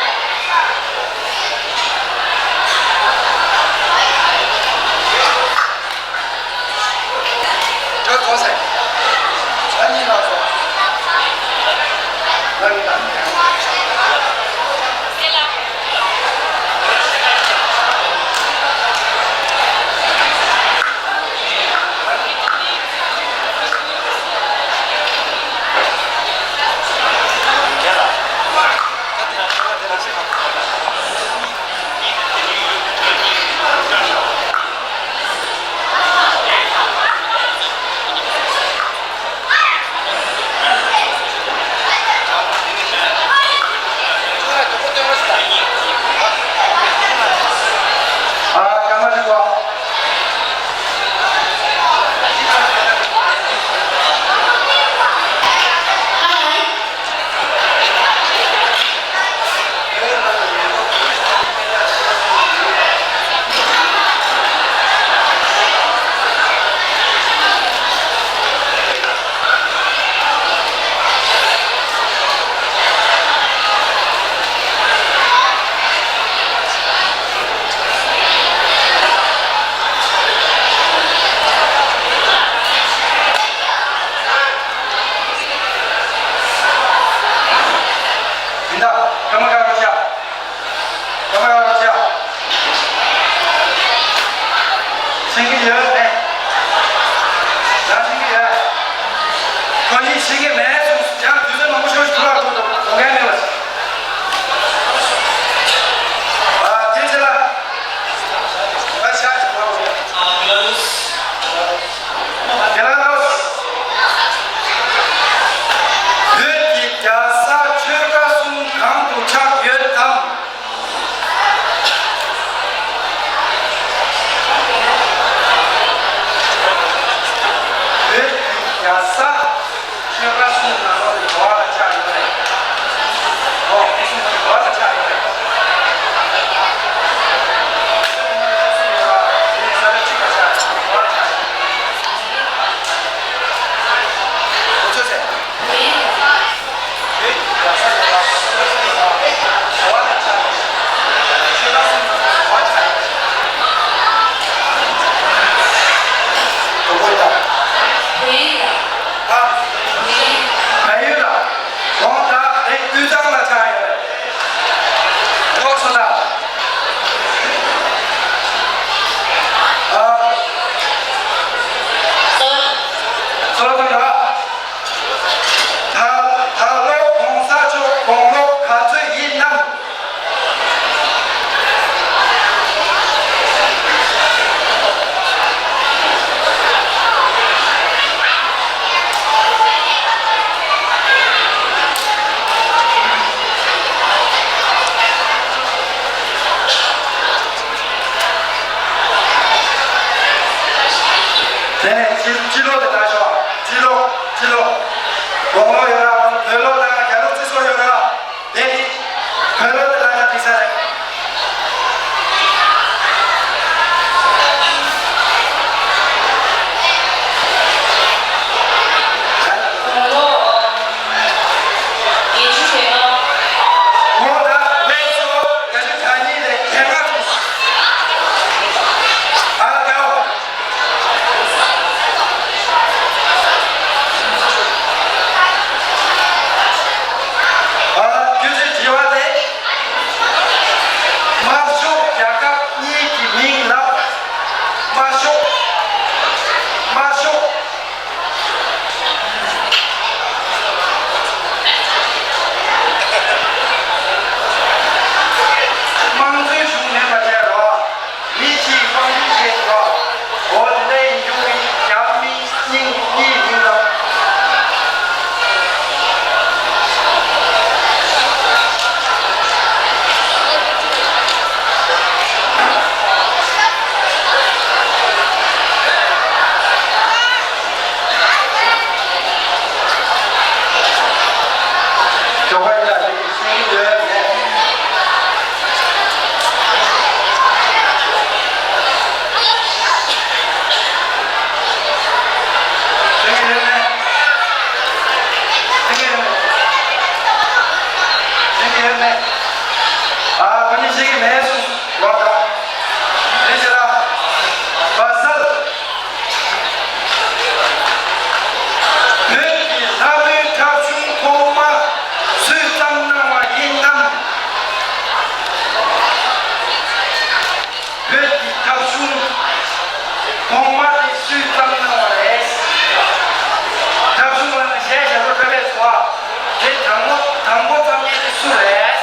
ཀརྨ་ཀརྨ་ཆ། ཀརྨ་ཀརྨ་ཆ། ཤེས་ཀྱི་ཡོད་རེད། ད་ཤེས་ཀྱི་ཡོད། ཁོ་གཉིས་ཤེས་ཀྱི་མེད་གསུངས། ཡང་དུས་ཚོད་མང་པོ་ཤོར་ཞིག་ཐུག་ལ་ཐུག་འདུག་གོ་མཁན་མེད་པ་ཞིག་ཨ་དེ་ཚེ་ལ། ད་ཤ་ཞིག་ལ། ཨ་ལ་ལུས། ཡ་ལ་ལོ། བོད་ཀྱི་རྒྱལ་ས་ཆོལ་ཁ་གསུམ་གང་དུ་ཆགས་ཡོད་དམ། བོད་ཀྱི་རྒྱལ་ས་ཆོལ་ཁ་གསུམ་ནང་ལོགས་ནས་ག་པར་ཆགས་ཡོད་རེད། ཨོ་ཁོ་གསུམ་གྱི་ག་པར་ཆགས་ཡོད་རེད། ད་ད་ལོ་གོང་ས་མཆོག་དགུང་ལོ་ག་ཚོད་ཡིན་ནམ། དེ་ནས་སྤྱི་སྤྱི་ལོ་དེ་ལྟར་ཤོག་སྤྱི་ལོ་སྤྱི་ལོ། དགུང་ལོ་ཡོད་ར། བོད་ལོ་དང་རྒྱལ་ལོ་རྩི་སོགས་ཡོད་ར། དེ་ནི་བོད་ལོ་དེ་ལྟར་ཡང་འགྲིག་ས་རེད། དགུང་ལོ་བརྒྱད་ཅུ་གྱ་ལྔ། དགུང་ལོ་བརྒྱད་ཅུ་གྱ་གཉིས་ལས་གྱ་ལྔ་བྱུང་། ཨ་ཡའོ། ཨ་ཁྱོད་ཚོའི་དྲི་བ་དེ། དམར་ཤོག་རྒྱལ་ཁབ་གཉིས་ཀྱི་མིང་ལབ། དམར་ཤོག་དམར་ཤོག་དམངས་གཙོའི་གཞུང་མིན་པ་བྱས་རོགས། མི་གཅིག་དབང་སྒྱུར་བྱེད་དགོས། འོ་དེ་འདྲ་ཡིན་རྒྱུ་གི་རྒྱ་མི་སྙིང་གཉིས་མིན་ལ། ཞོགས་པ་ཡིན་ལ་ཞིག་གིས་ཤེས་ཀྱི་ཡོད་མེད། ཤེས་ཀྱི་ཡོད་མེད། ཤེས་ཀྱི་ཡོད་མེད། ཤེས་ཀྱི་ཡོད་མེད། ཨ་ཁོ་གཉིས་ཤེས་ཀྱི་མེད་གསུངས་རོགས་དང་། དེ་ཕྱིར་ར། བ་སལ། བོད་ཀྱི་ལྷ་མོའི་འཁྲབ་གཞུང་ཐོག་མ་སུས་བརྩམས་གནང་བ་ཡིན་ནམ། བོད་ཀྱི་འཁྲབ་གཞུང་ཐོག་མ་དེ་སུས་བརྩམས་གནང་བ་རེད། འཁྲབ་གཞུང་ལ་ནི་གཞས་ཞབས་བྲོ་འཁྲབ་པའི་བཟོ་བ་དེ་དང་པོ་དང་པོ་བརྩམས་མཁན་དེ་སུ་རེད།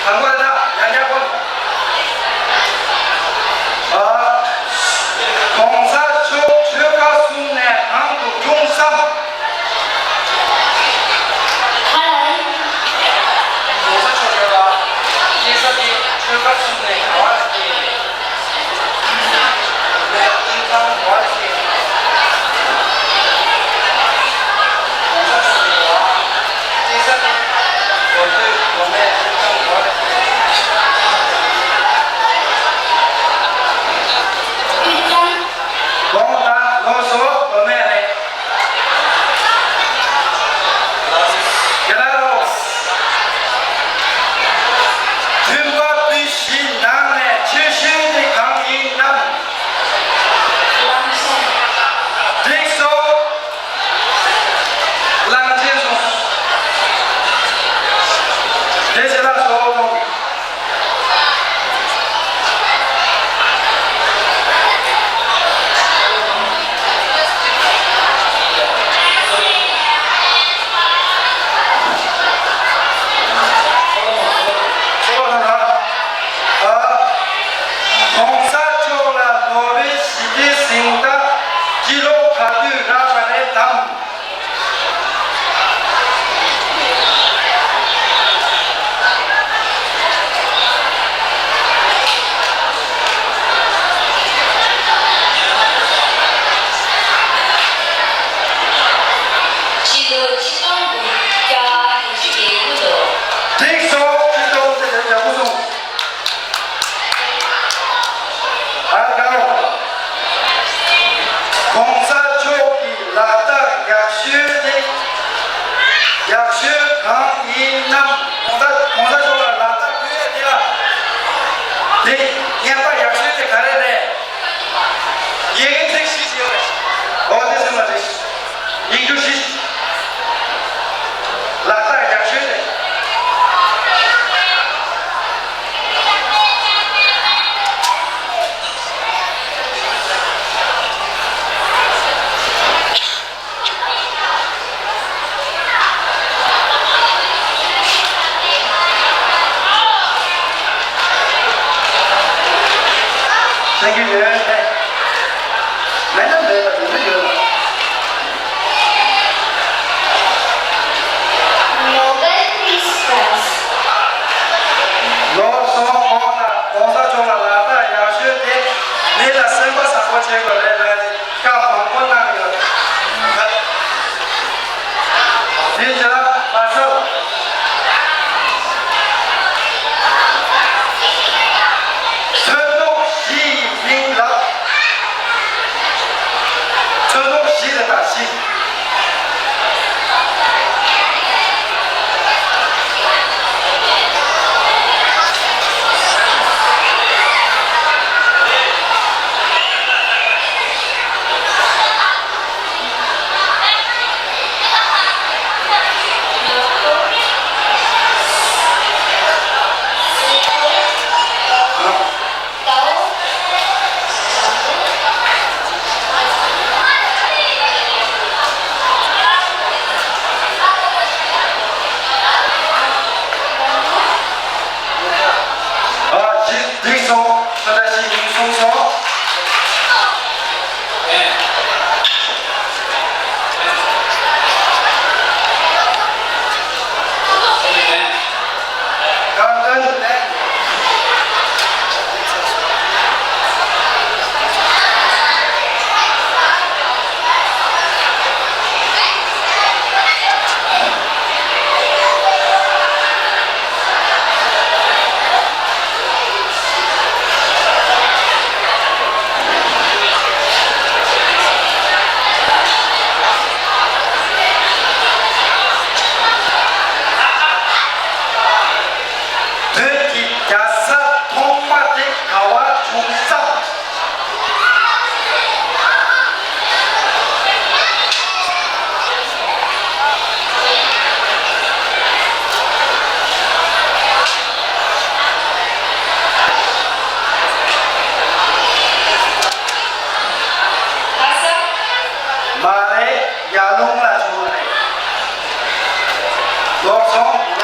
དང་པོ་དེ་དག་ཡང་བསྐྱར་བསྐོར། ཨ། གོང་ས་མཆོག་ཆོལ་ཁ་གསུམ་ནས་གང་དུ་འཁྲུངས་སམ། ཧ་ལ་ཡིན། གོང་ས་མཆོག་ཡོད་ལ། སྐྱེས་ས་དེ་ཆོལ་ཁ་གསུམ་ནས་ག་བ་ལ་སྐྱེས། མཐུན་པ་པོའི་གཞི་ནང་ནས་ཆེ་ཤོས་དེ་གང་ཡིན་ནམ། གླང་ཆེན། འགྲིག་སོང་། གླང་ཆེན་སོང་། དེ་ཕྱི་ལ་སོང་། གོང་ས་མཆོག་ལ་ནོ་བེལ་ཞི་བདེའི་གཟེངས་རྟགས་སྤྱི་ལོ་ག་དུས་རག་པ་རེད་དམ། སྤྱི་ལོ་ཆིག་སྟོང་དགུ་བརྒྱ་བདུན་ཅུ་དོན་དགུ་ལོ། འགྲིག་སོང་། ཆིག་སྟོང་དགུ་བརྒྱ་དགུ་སོང་། ཨ་དཀར། གོང་ས་མཆོག་གི་ལག་རྟགས་ཡག་ཤོས་དེ་ཡག་ཤོས་གང་ཡིན་ནམ། གོང་ས་གོང་ས་མཆོག་ལ་ལག་རྟགས་ཕུལ་ཡས་དེ་ལ་དེ་རྙེད་པ་ཡག་ཤོས་དེ་ག་རེ་རེད། ཡི་གེ་ཚིག་བཞི་ཡོད་རེད། འོ་དེ་ཚོ་མ་རེད། ཡིག་འབྲུ་བཞི། ལག་རྟགས་ཡག་ཤོས་རེད། Thank you, Jay. མེད་ན་མེད་ལ་མེད་ན་ཡོད་ལ། Nobel Peace Prize. ལོ་སོང་ཁོང་དང་གོང་ས་མཆོག་ལ་ལག་རྟགས་ཡག་ཤོས་དེ་མི་ལ་སེམས་པ་བཟང་པོ་བྱེད་དགོས་རེད་ལབ་ནས་བཀའ་མང་པོ་གནང་ཡོད། དེ་རྗེས་ལ་མ་ཚད། ཚོན་མདོག་བཞི་ཡི་མིང་ལ། ཚོན་མདོག་བཞི་རེད་ད་བཞི། ཨ་ཅིག་འགྲིག་སོང་། ད་ལྟ་ཞིག་ཡིན་གསུངས་སོང་། བོད་ཀྱི་རྒྱལ་ས་ཐོག་མ་དེ་ག་བར་བྱུང་སམ། མ་རེད། ཡར་ཀླུང་ལ་བྱུང་བ་རེད། ལོག་སོང་།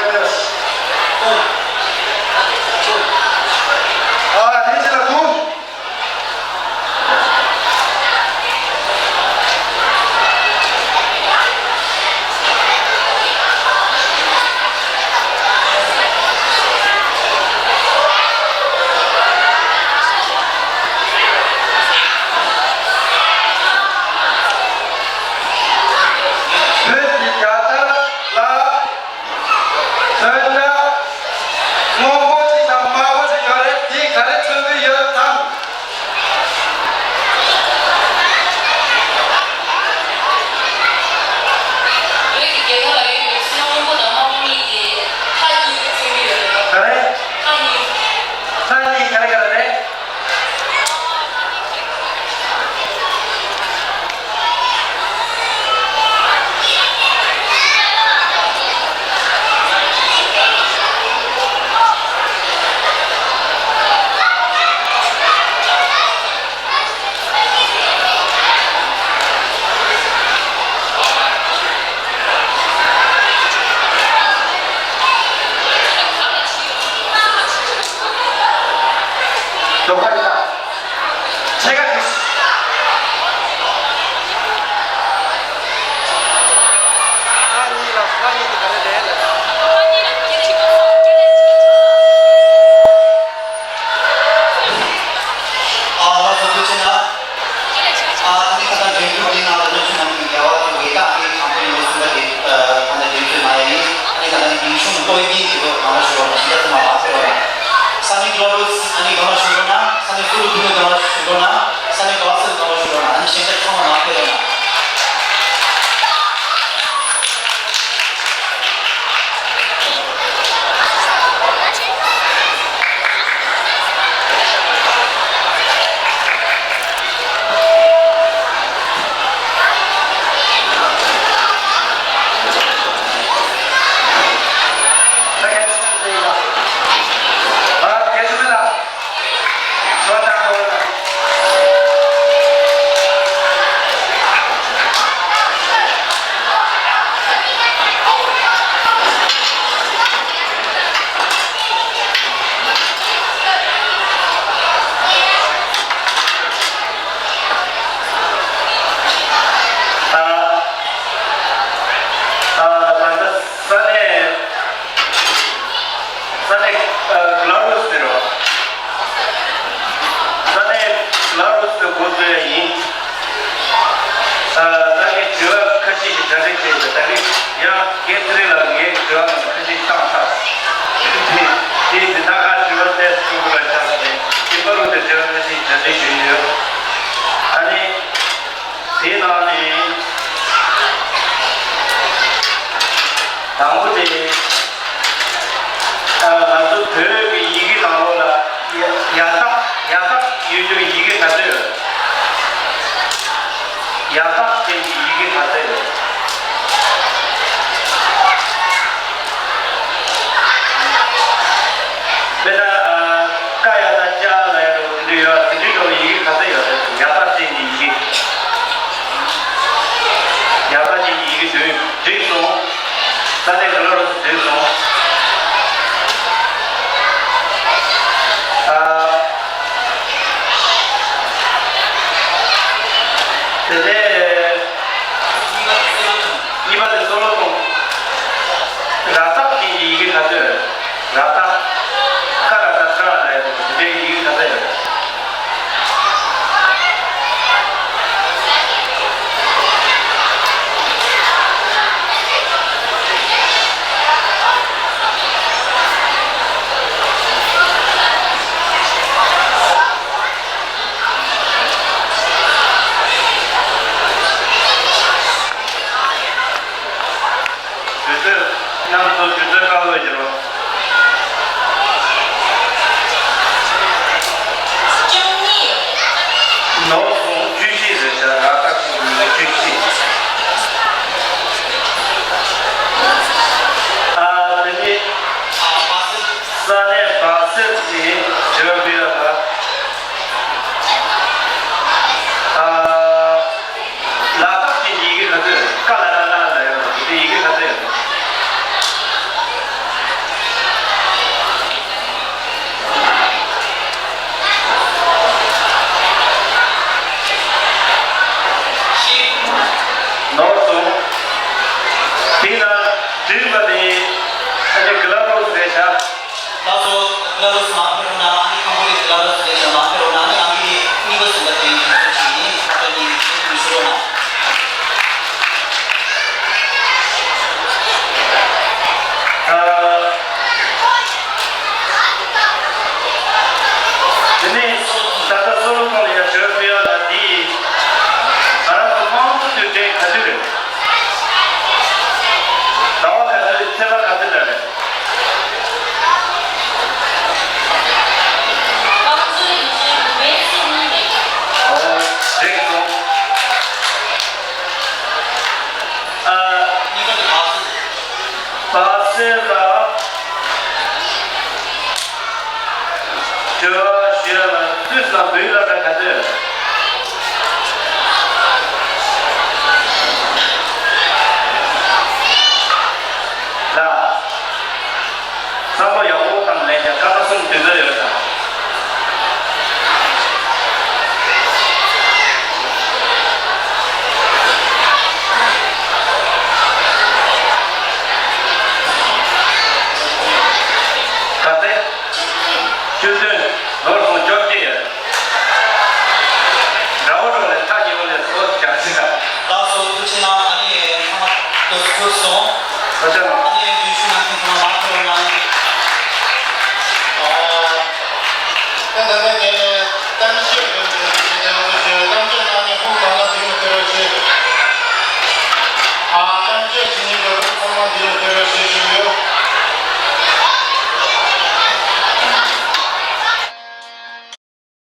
ཨ་ནི་ག་བ་ཞུ་རོགས་གནང་། ས་གནས་སུ་ལུ་ཐུ་ནུ་ག་བ་ཞུ་རོགས་གནང་། ས་གནས་ག་བ་སི་ག་བ་ཞུ་རོགས་གནང་། ཨ་ནི་ཞིང་ཆ་ཚང་མ་མ་ཕེབས་རོགས་གནང་། ཨ། ཨ། ད་ལྟ་ས་གནས། ས་གནས། ཨ། ག་ལ་རུ་ཟེར་བ། ས་གནས་ག་ལ་རུ་ཟེར་འགོ་འཛུགས་ཡ་ཡིན། ཨ། ད་ངས་དྲི་བ་ཁ་ཤས་ཤིག་གྲ་སྒྲིག་བྱས་ཡོད། ད་རེས་ཡང་རྒན་ཚེ་རིང་ལགས་ངས་དྲི་བ་ཁ་ཤས་བཏང་ཚར། དེ་དེ་དེ་ད་ག་དྲི་བ་དེ་གསུང་གི་ལ་ཆགས་ནས་དེ་པ་རུ་དེ་དྲི་བ་ཁ་ཤས་གྲ་སྒྲིག་ཞུས་ཡོད། ཨ་ནི། དེའི་ནང་ནས་དང་པོ་དེ། ཨ། ང་ཚོ་བོད་ཀྱི་ཡི་གེ་ནང་ལོགས་ལ་ཡ་ཡ་ཐག་ཡ་ཐག་ཡོད་རྒྱུ་ཡི་གེ་ག་ཚོད་ཡོད། ཡ་ཐག་ཅན་གྱི་ཡི་གེ་ག་ཚོད་ཡོད། དཔེར་ན། ཨ། ཀ་ཡ་བཏགས་ཀྱ་ལབ་ཡ་འདྲ་བོ་དེ་འདྲ་ཡོད། དེ་འདྲའི་འདྲ་བོ་ཡི་གེ་ག་ཚོད་ཡོད་རེད། ཡ་བཏགས་ཅན་གྱི་ཡི་གེ། ཡ་བཏགས་ཅན་གྱི་ཡི་གེ་བདུན། འགྲིག་སོང་། ས་གནས་ག་ལ་རུ་འགྲིག་སོང་། ཨ། དེ་ནས། གཉིས་པ་དེ་སོ་ལོ་ཐོང་། ར་བཏགས་ཅན་གྱི་ཡི་གེ་ག་ཚོད་རེད། ར་བཏགས། ཀ་ར་བཏགས་ཀྲ་ལབ་ཡ་དེ་འདྲའི་ཡི་གེ་ག་ཚོད་རེད། དུས་ཚོད། རྣམ་ཚོ་དུས་ཚོད་བཀག་འགོག་བྱེད་རོགས། བཅུ་གཉིས། ནོར་སོང་། བཅུ་བཞི་རེད་ཤག་ར་བཏགས་ཅན་གྱི་ཡི་གེ་བཅུ་བཞི། ཨ། དེ་ནི་ས་གནས་སྦག་སེར་གྱི་དྲི་བ་ཕུལ་ཡ་ལ། ཨ། ལ་དྭགས་ཀྱི་ཡི་གེ་ག་ཚོད་རེད། ཀ་ལ་ན་ན་ལ་ཡོད་རེད། དེ་ཡི་གེ་ག་ཚོད་རེད། ནོར་སོང་། དེ་ན་བདུན་པ་དེ་ཨ་ནི་ག་ལ་རུ་རེད་ཤག་ལགས་སོ། ག་ལ་རུ་མ་ཕེབས་རོགས་གནང་། ཨ་ནི་ཁམ་བུ་རི་ག་ལ་རུ་ཟེར་ཞིང་མ་ཕེབས་རོགས་གནང་། ཨ་ནི་ཨང་ཀི་གཉིས་པ་ཟིན་པ་དེ་ཡིན་ཟེར་ཞིང་ཡིན། ཁ་ཏ་གཉིས་ཡིན་ཞུ་རོགས་གནང་། ཨ། དེ་ནས་ད་ལྟ་སོ་ལོ་ཐོང་ལ་ཡ་དྲི་བ་ཕུལ་ཡ་ལ་འདི་ང་རང་ཚོ་དམངས་གཙོ་དུས་དྲན་ག་དུས་རེད། ཟླ་བ་ག་ཚོད་ཚེས་པ་ག་ཚོད་ལ་རེད། ཨོ། འགྲིག་སོང་། ཨ། སྦག་སེར་ལ་དྲི་བ་ཞུ་ཡ་ལ་དུས་སང་བོད་སློབ་གྲྭ་ག་ཚོད།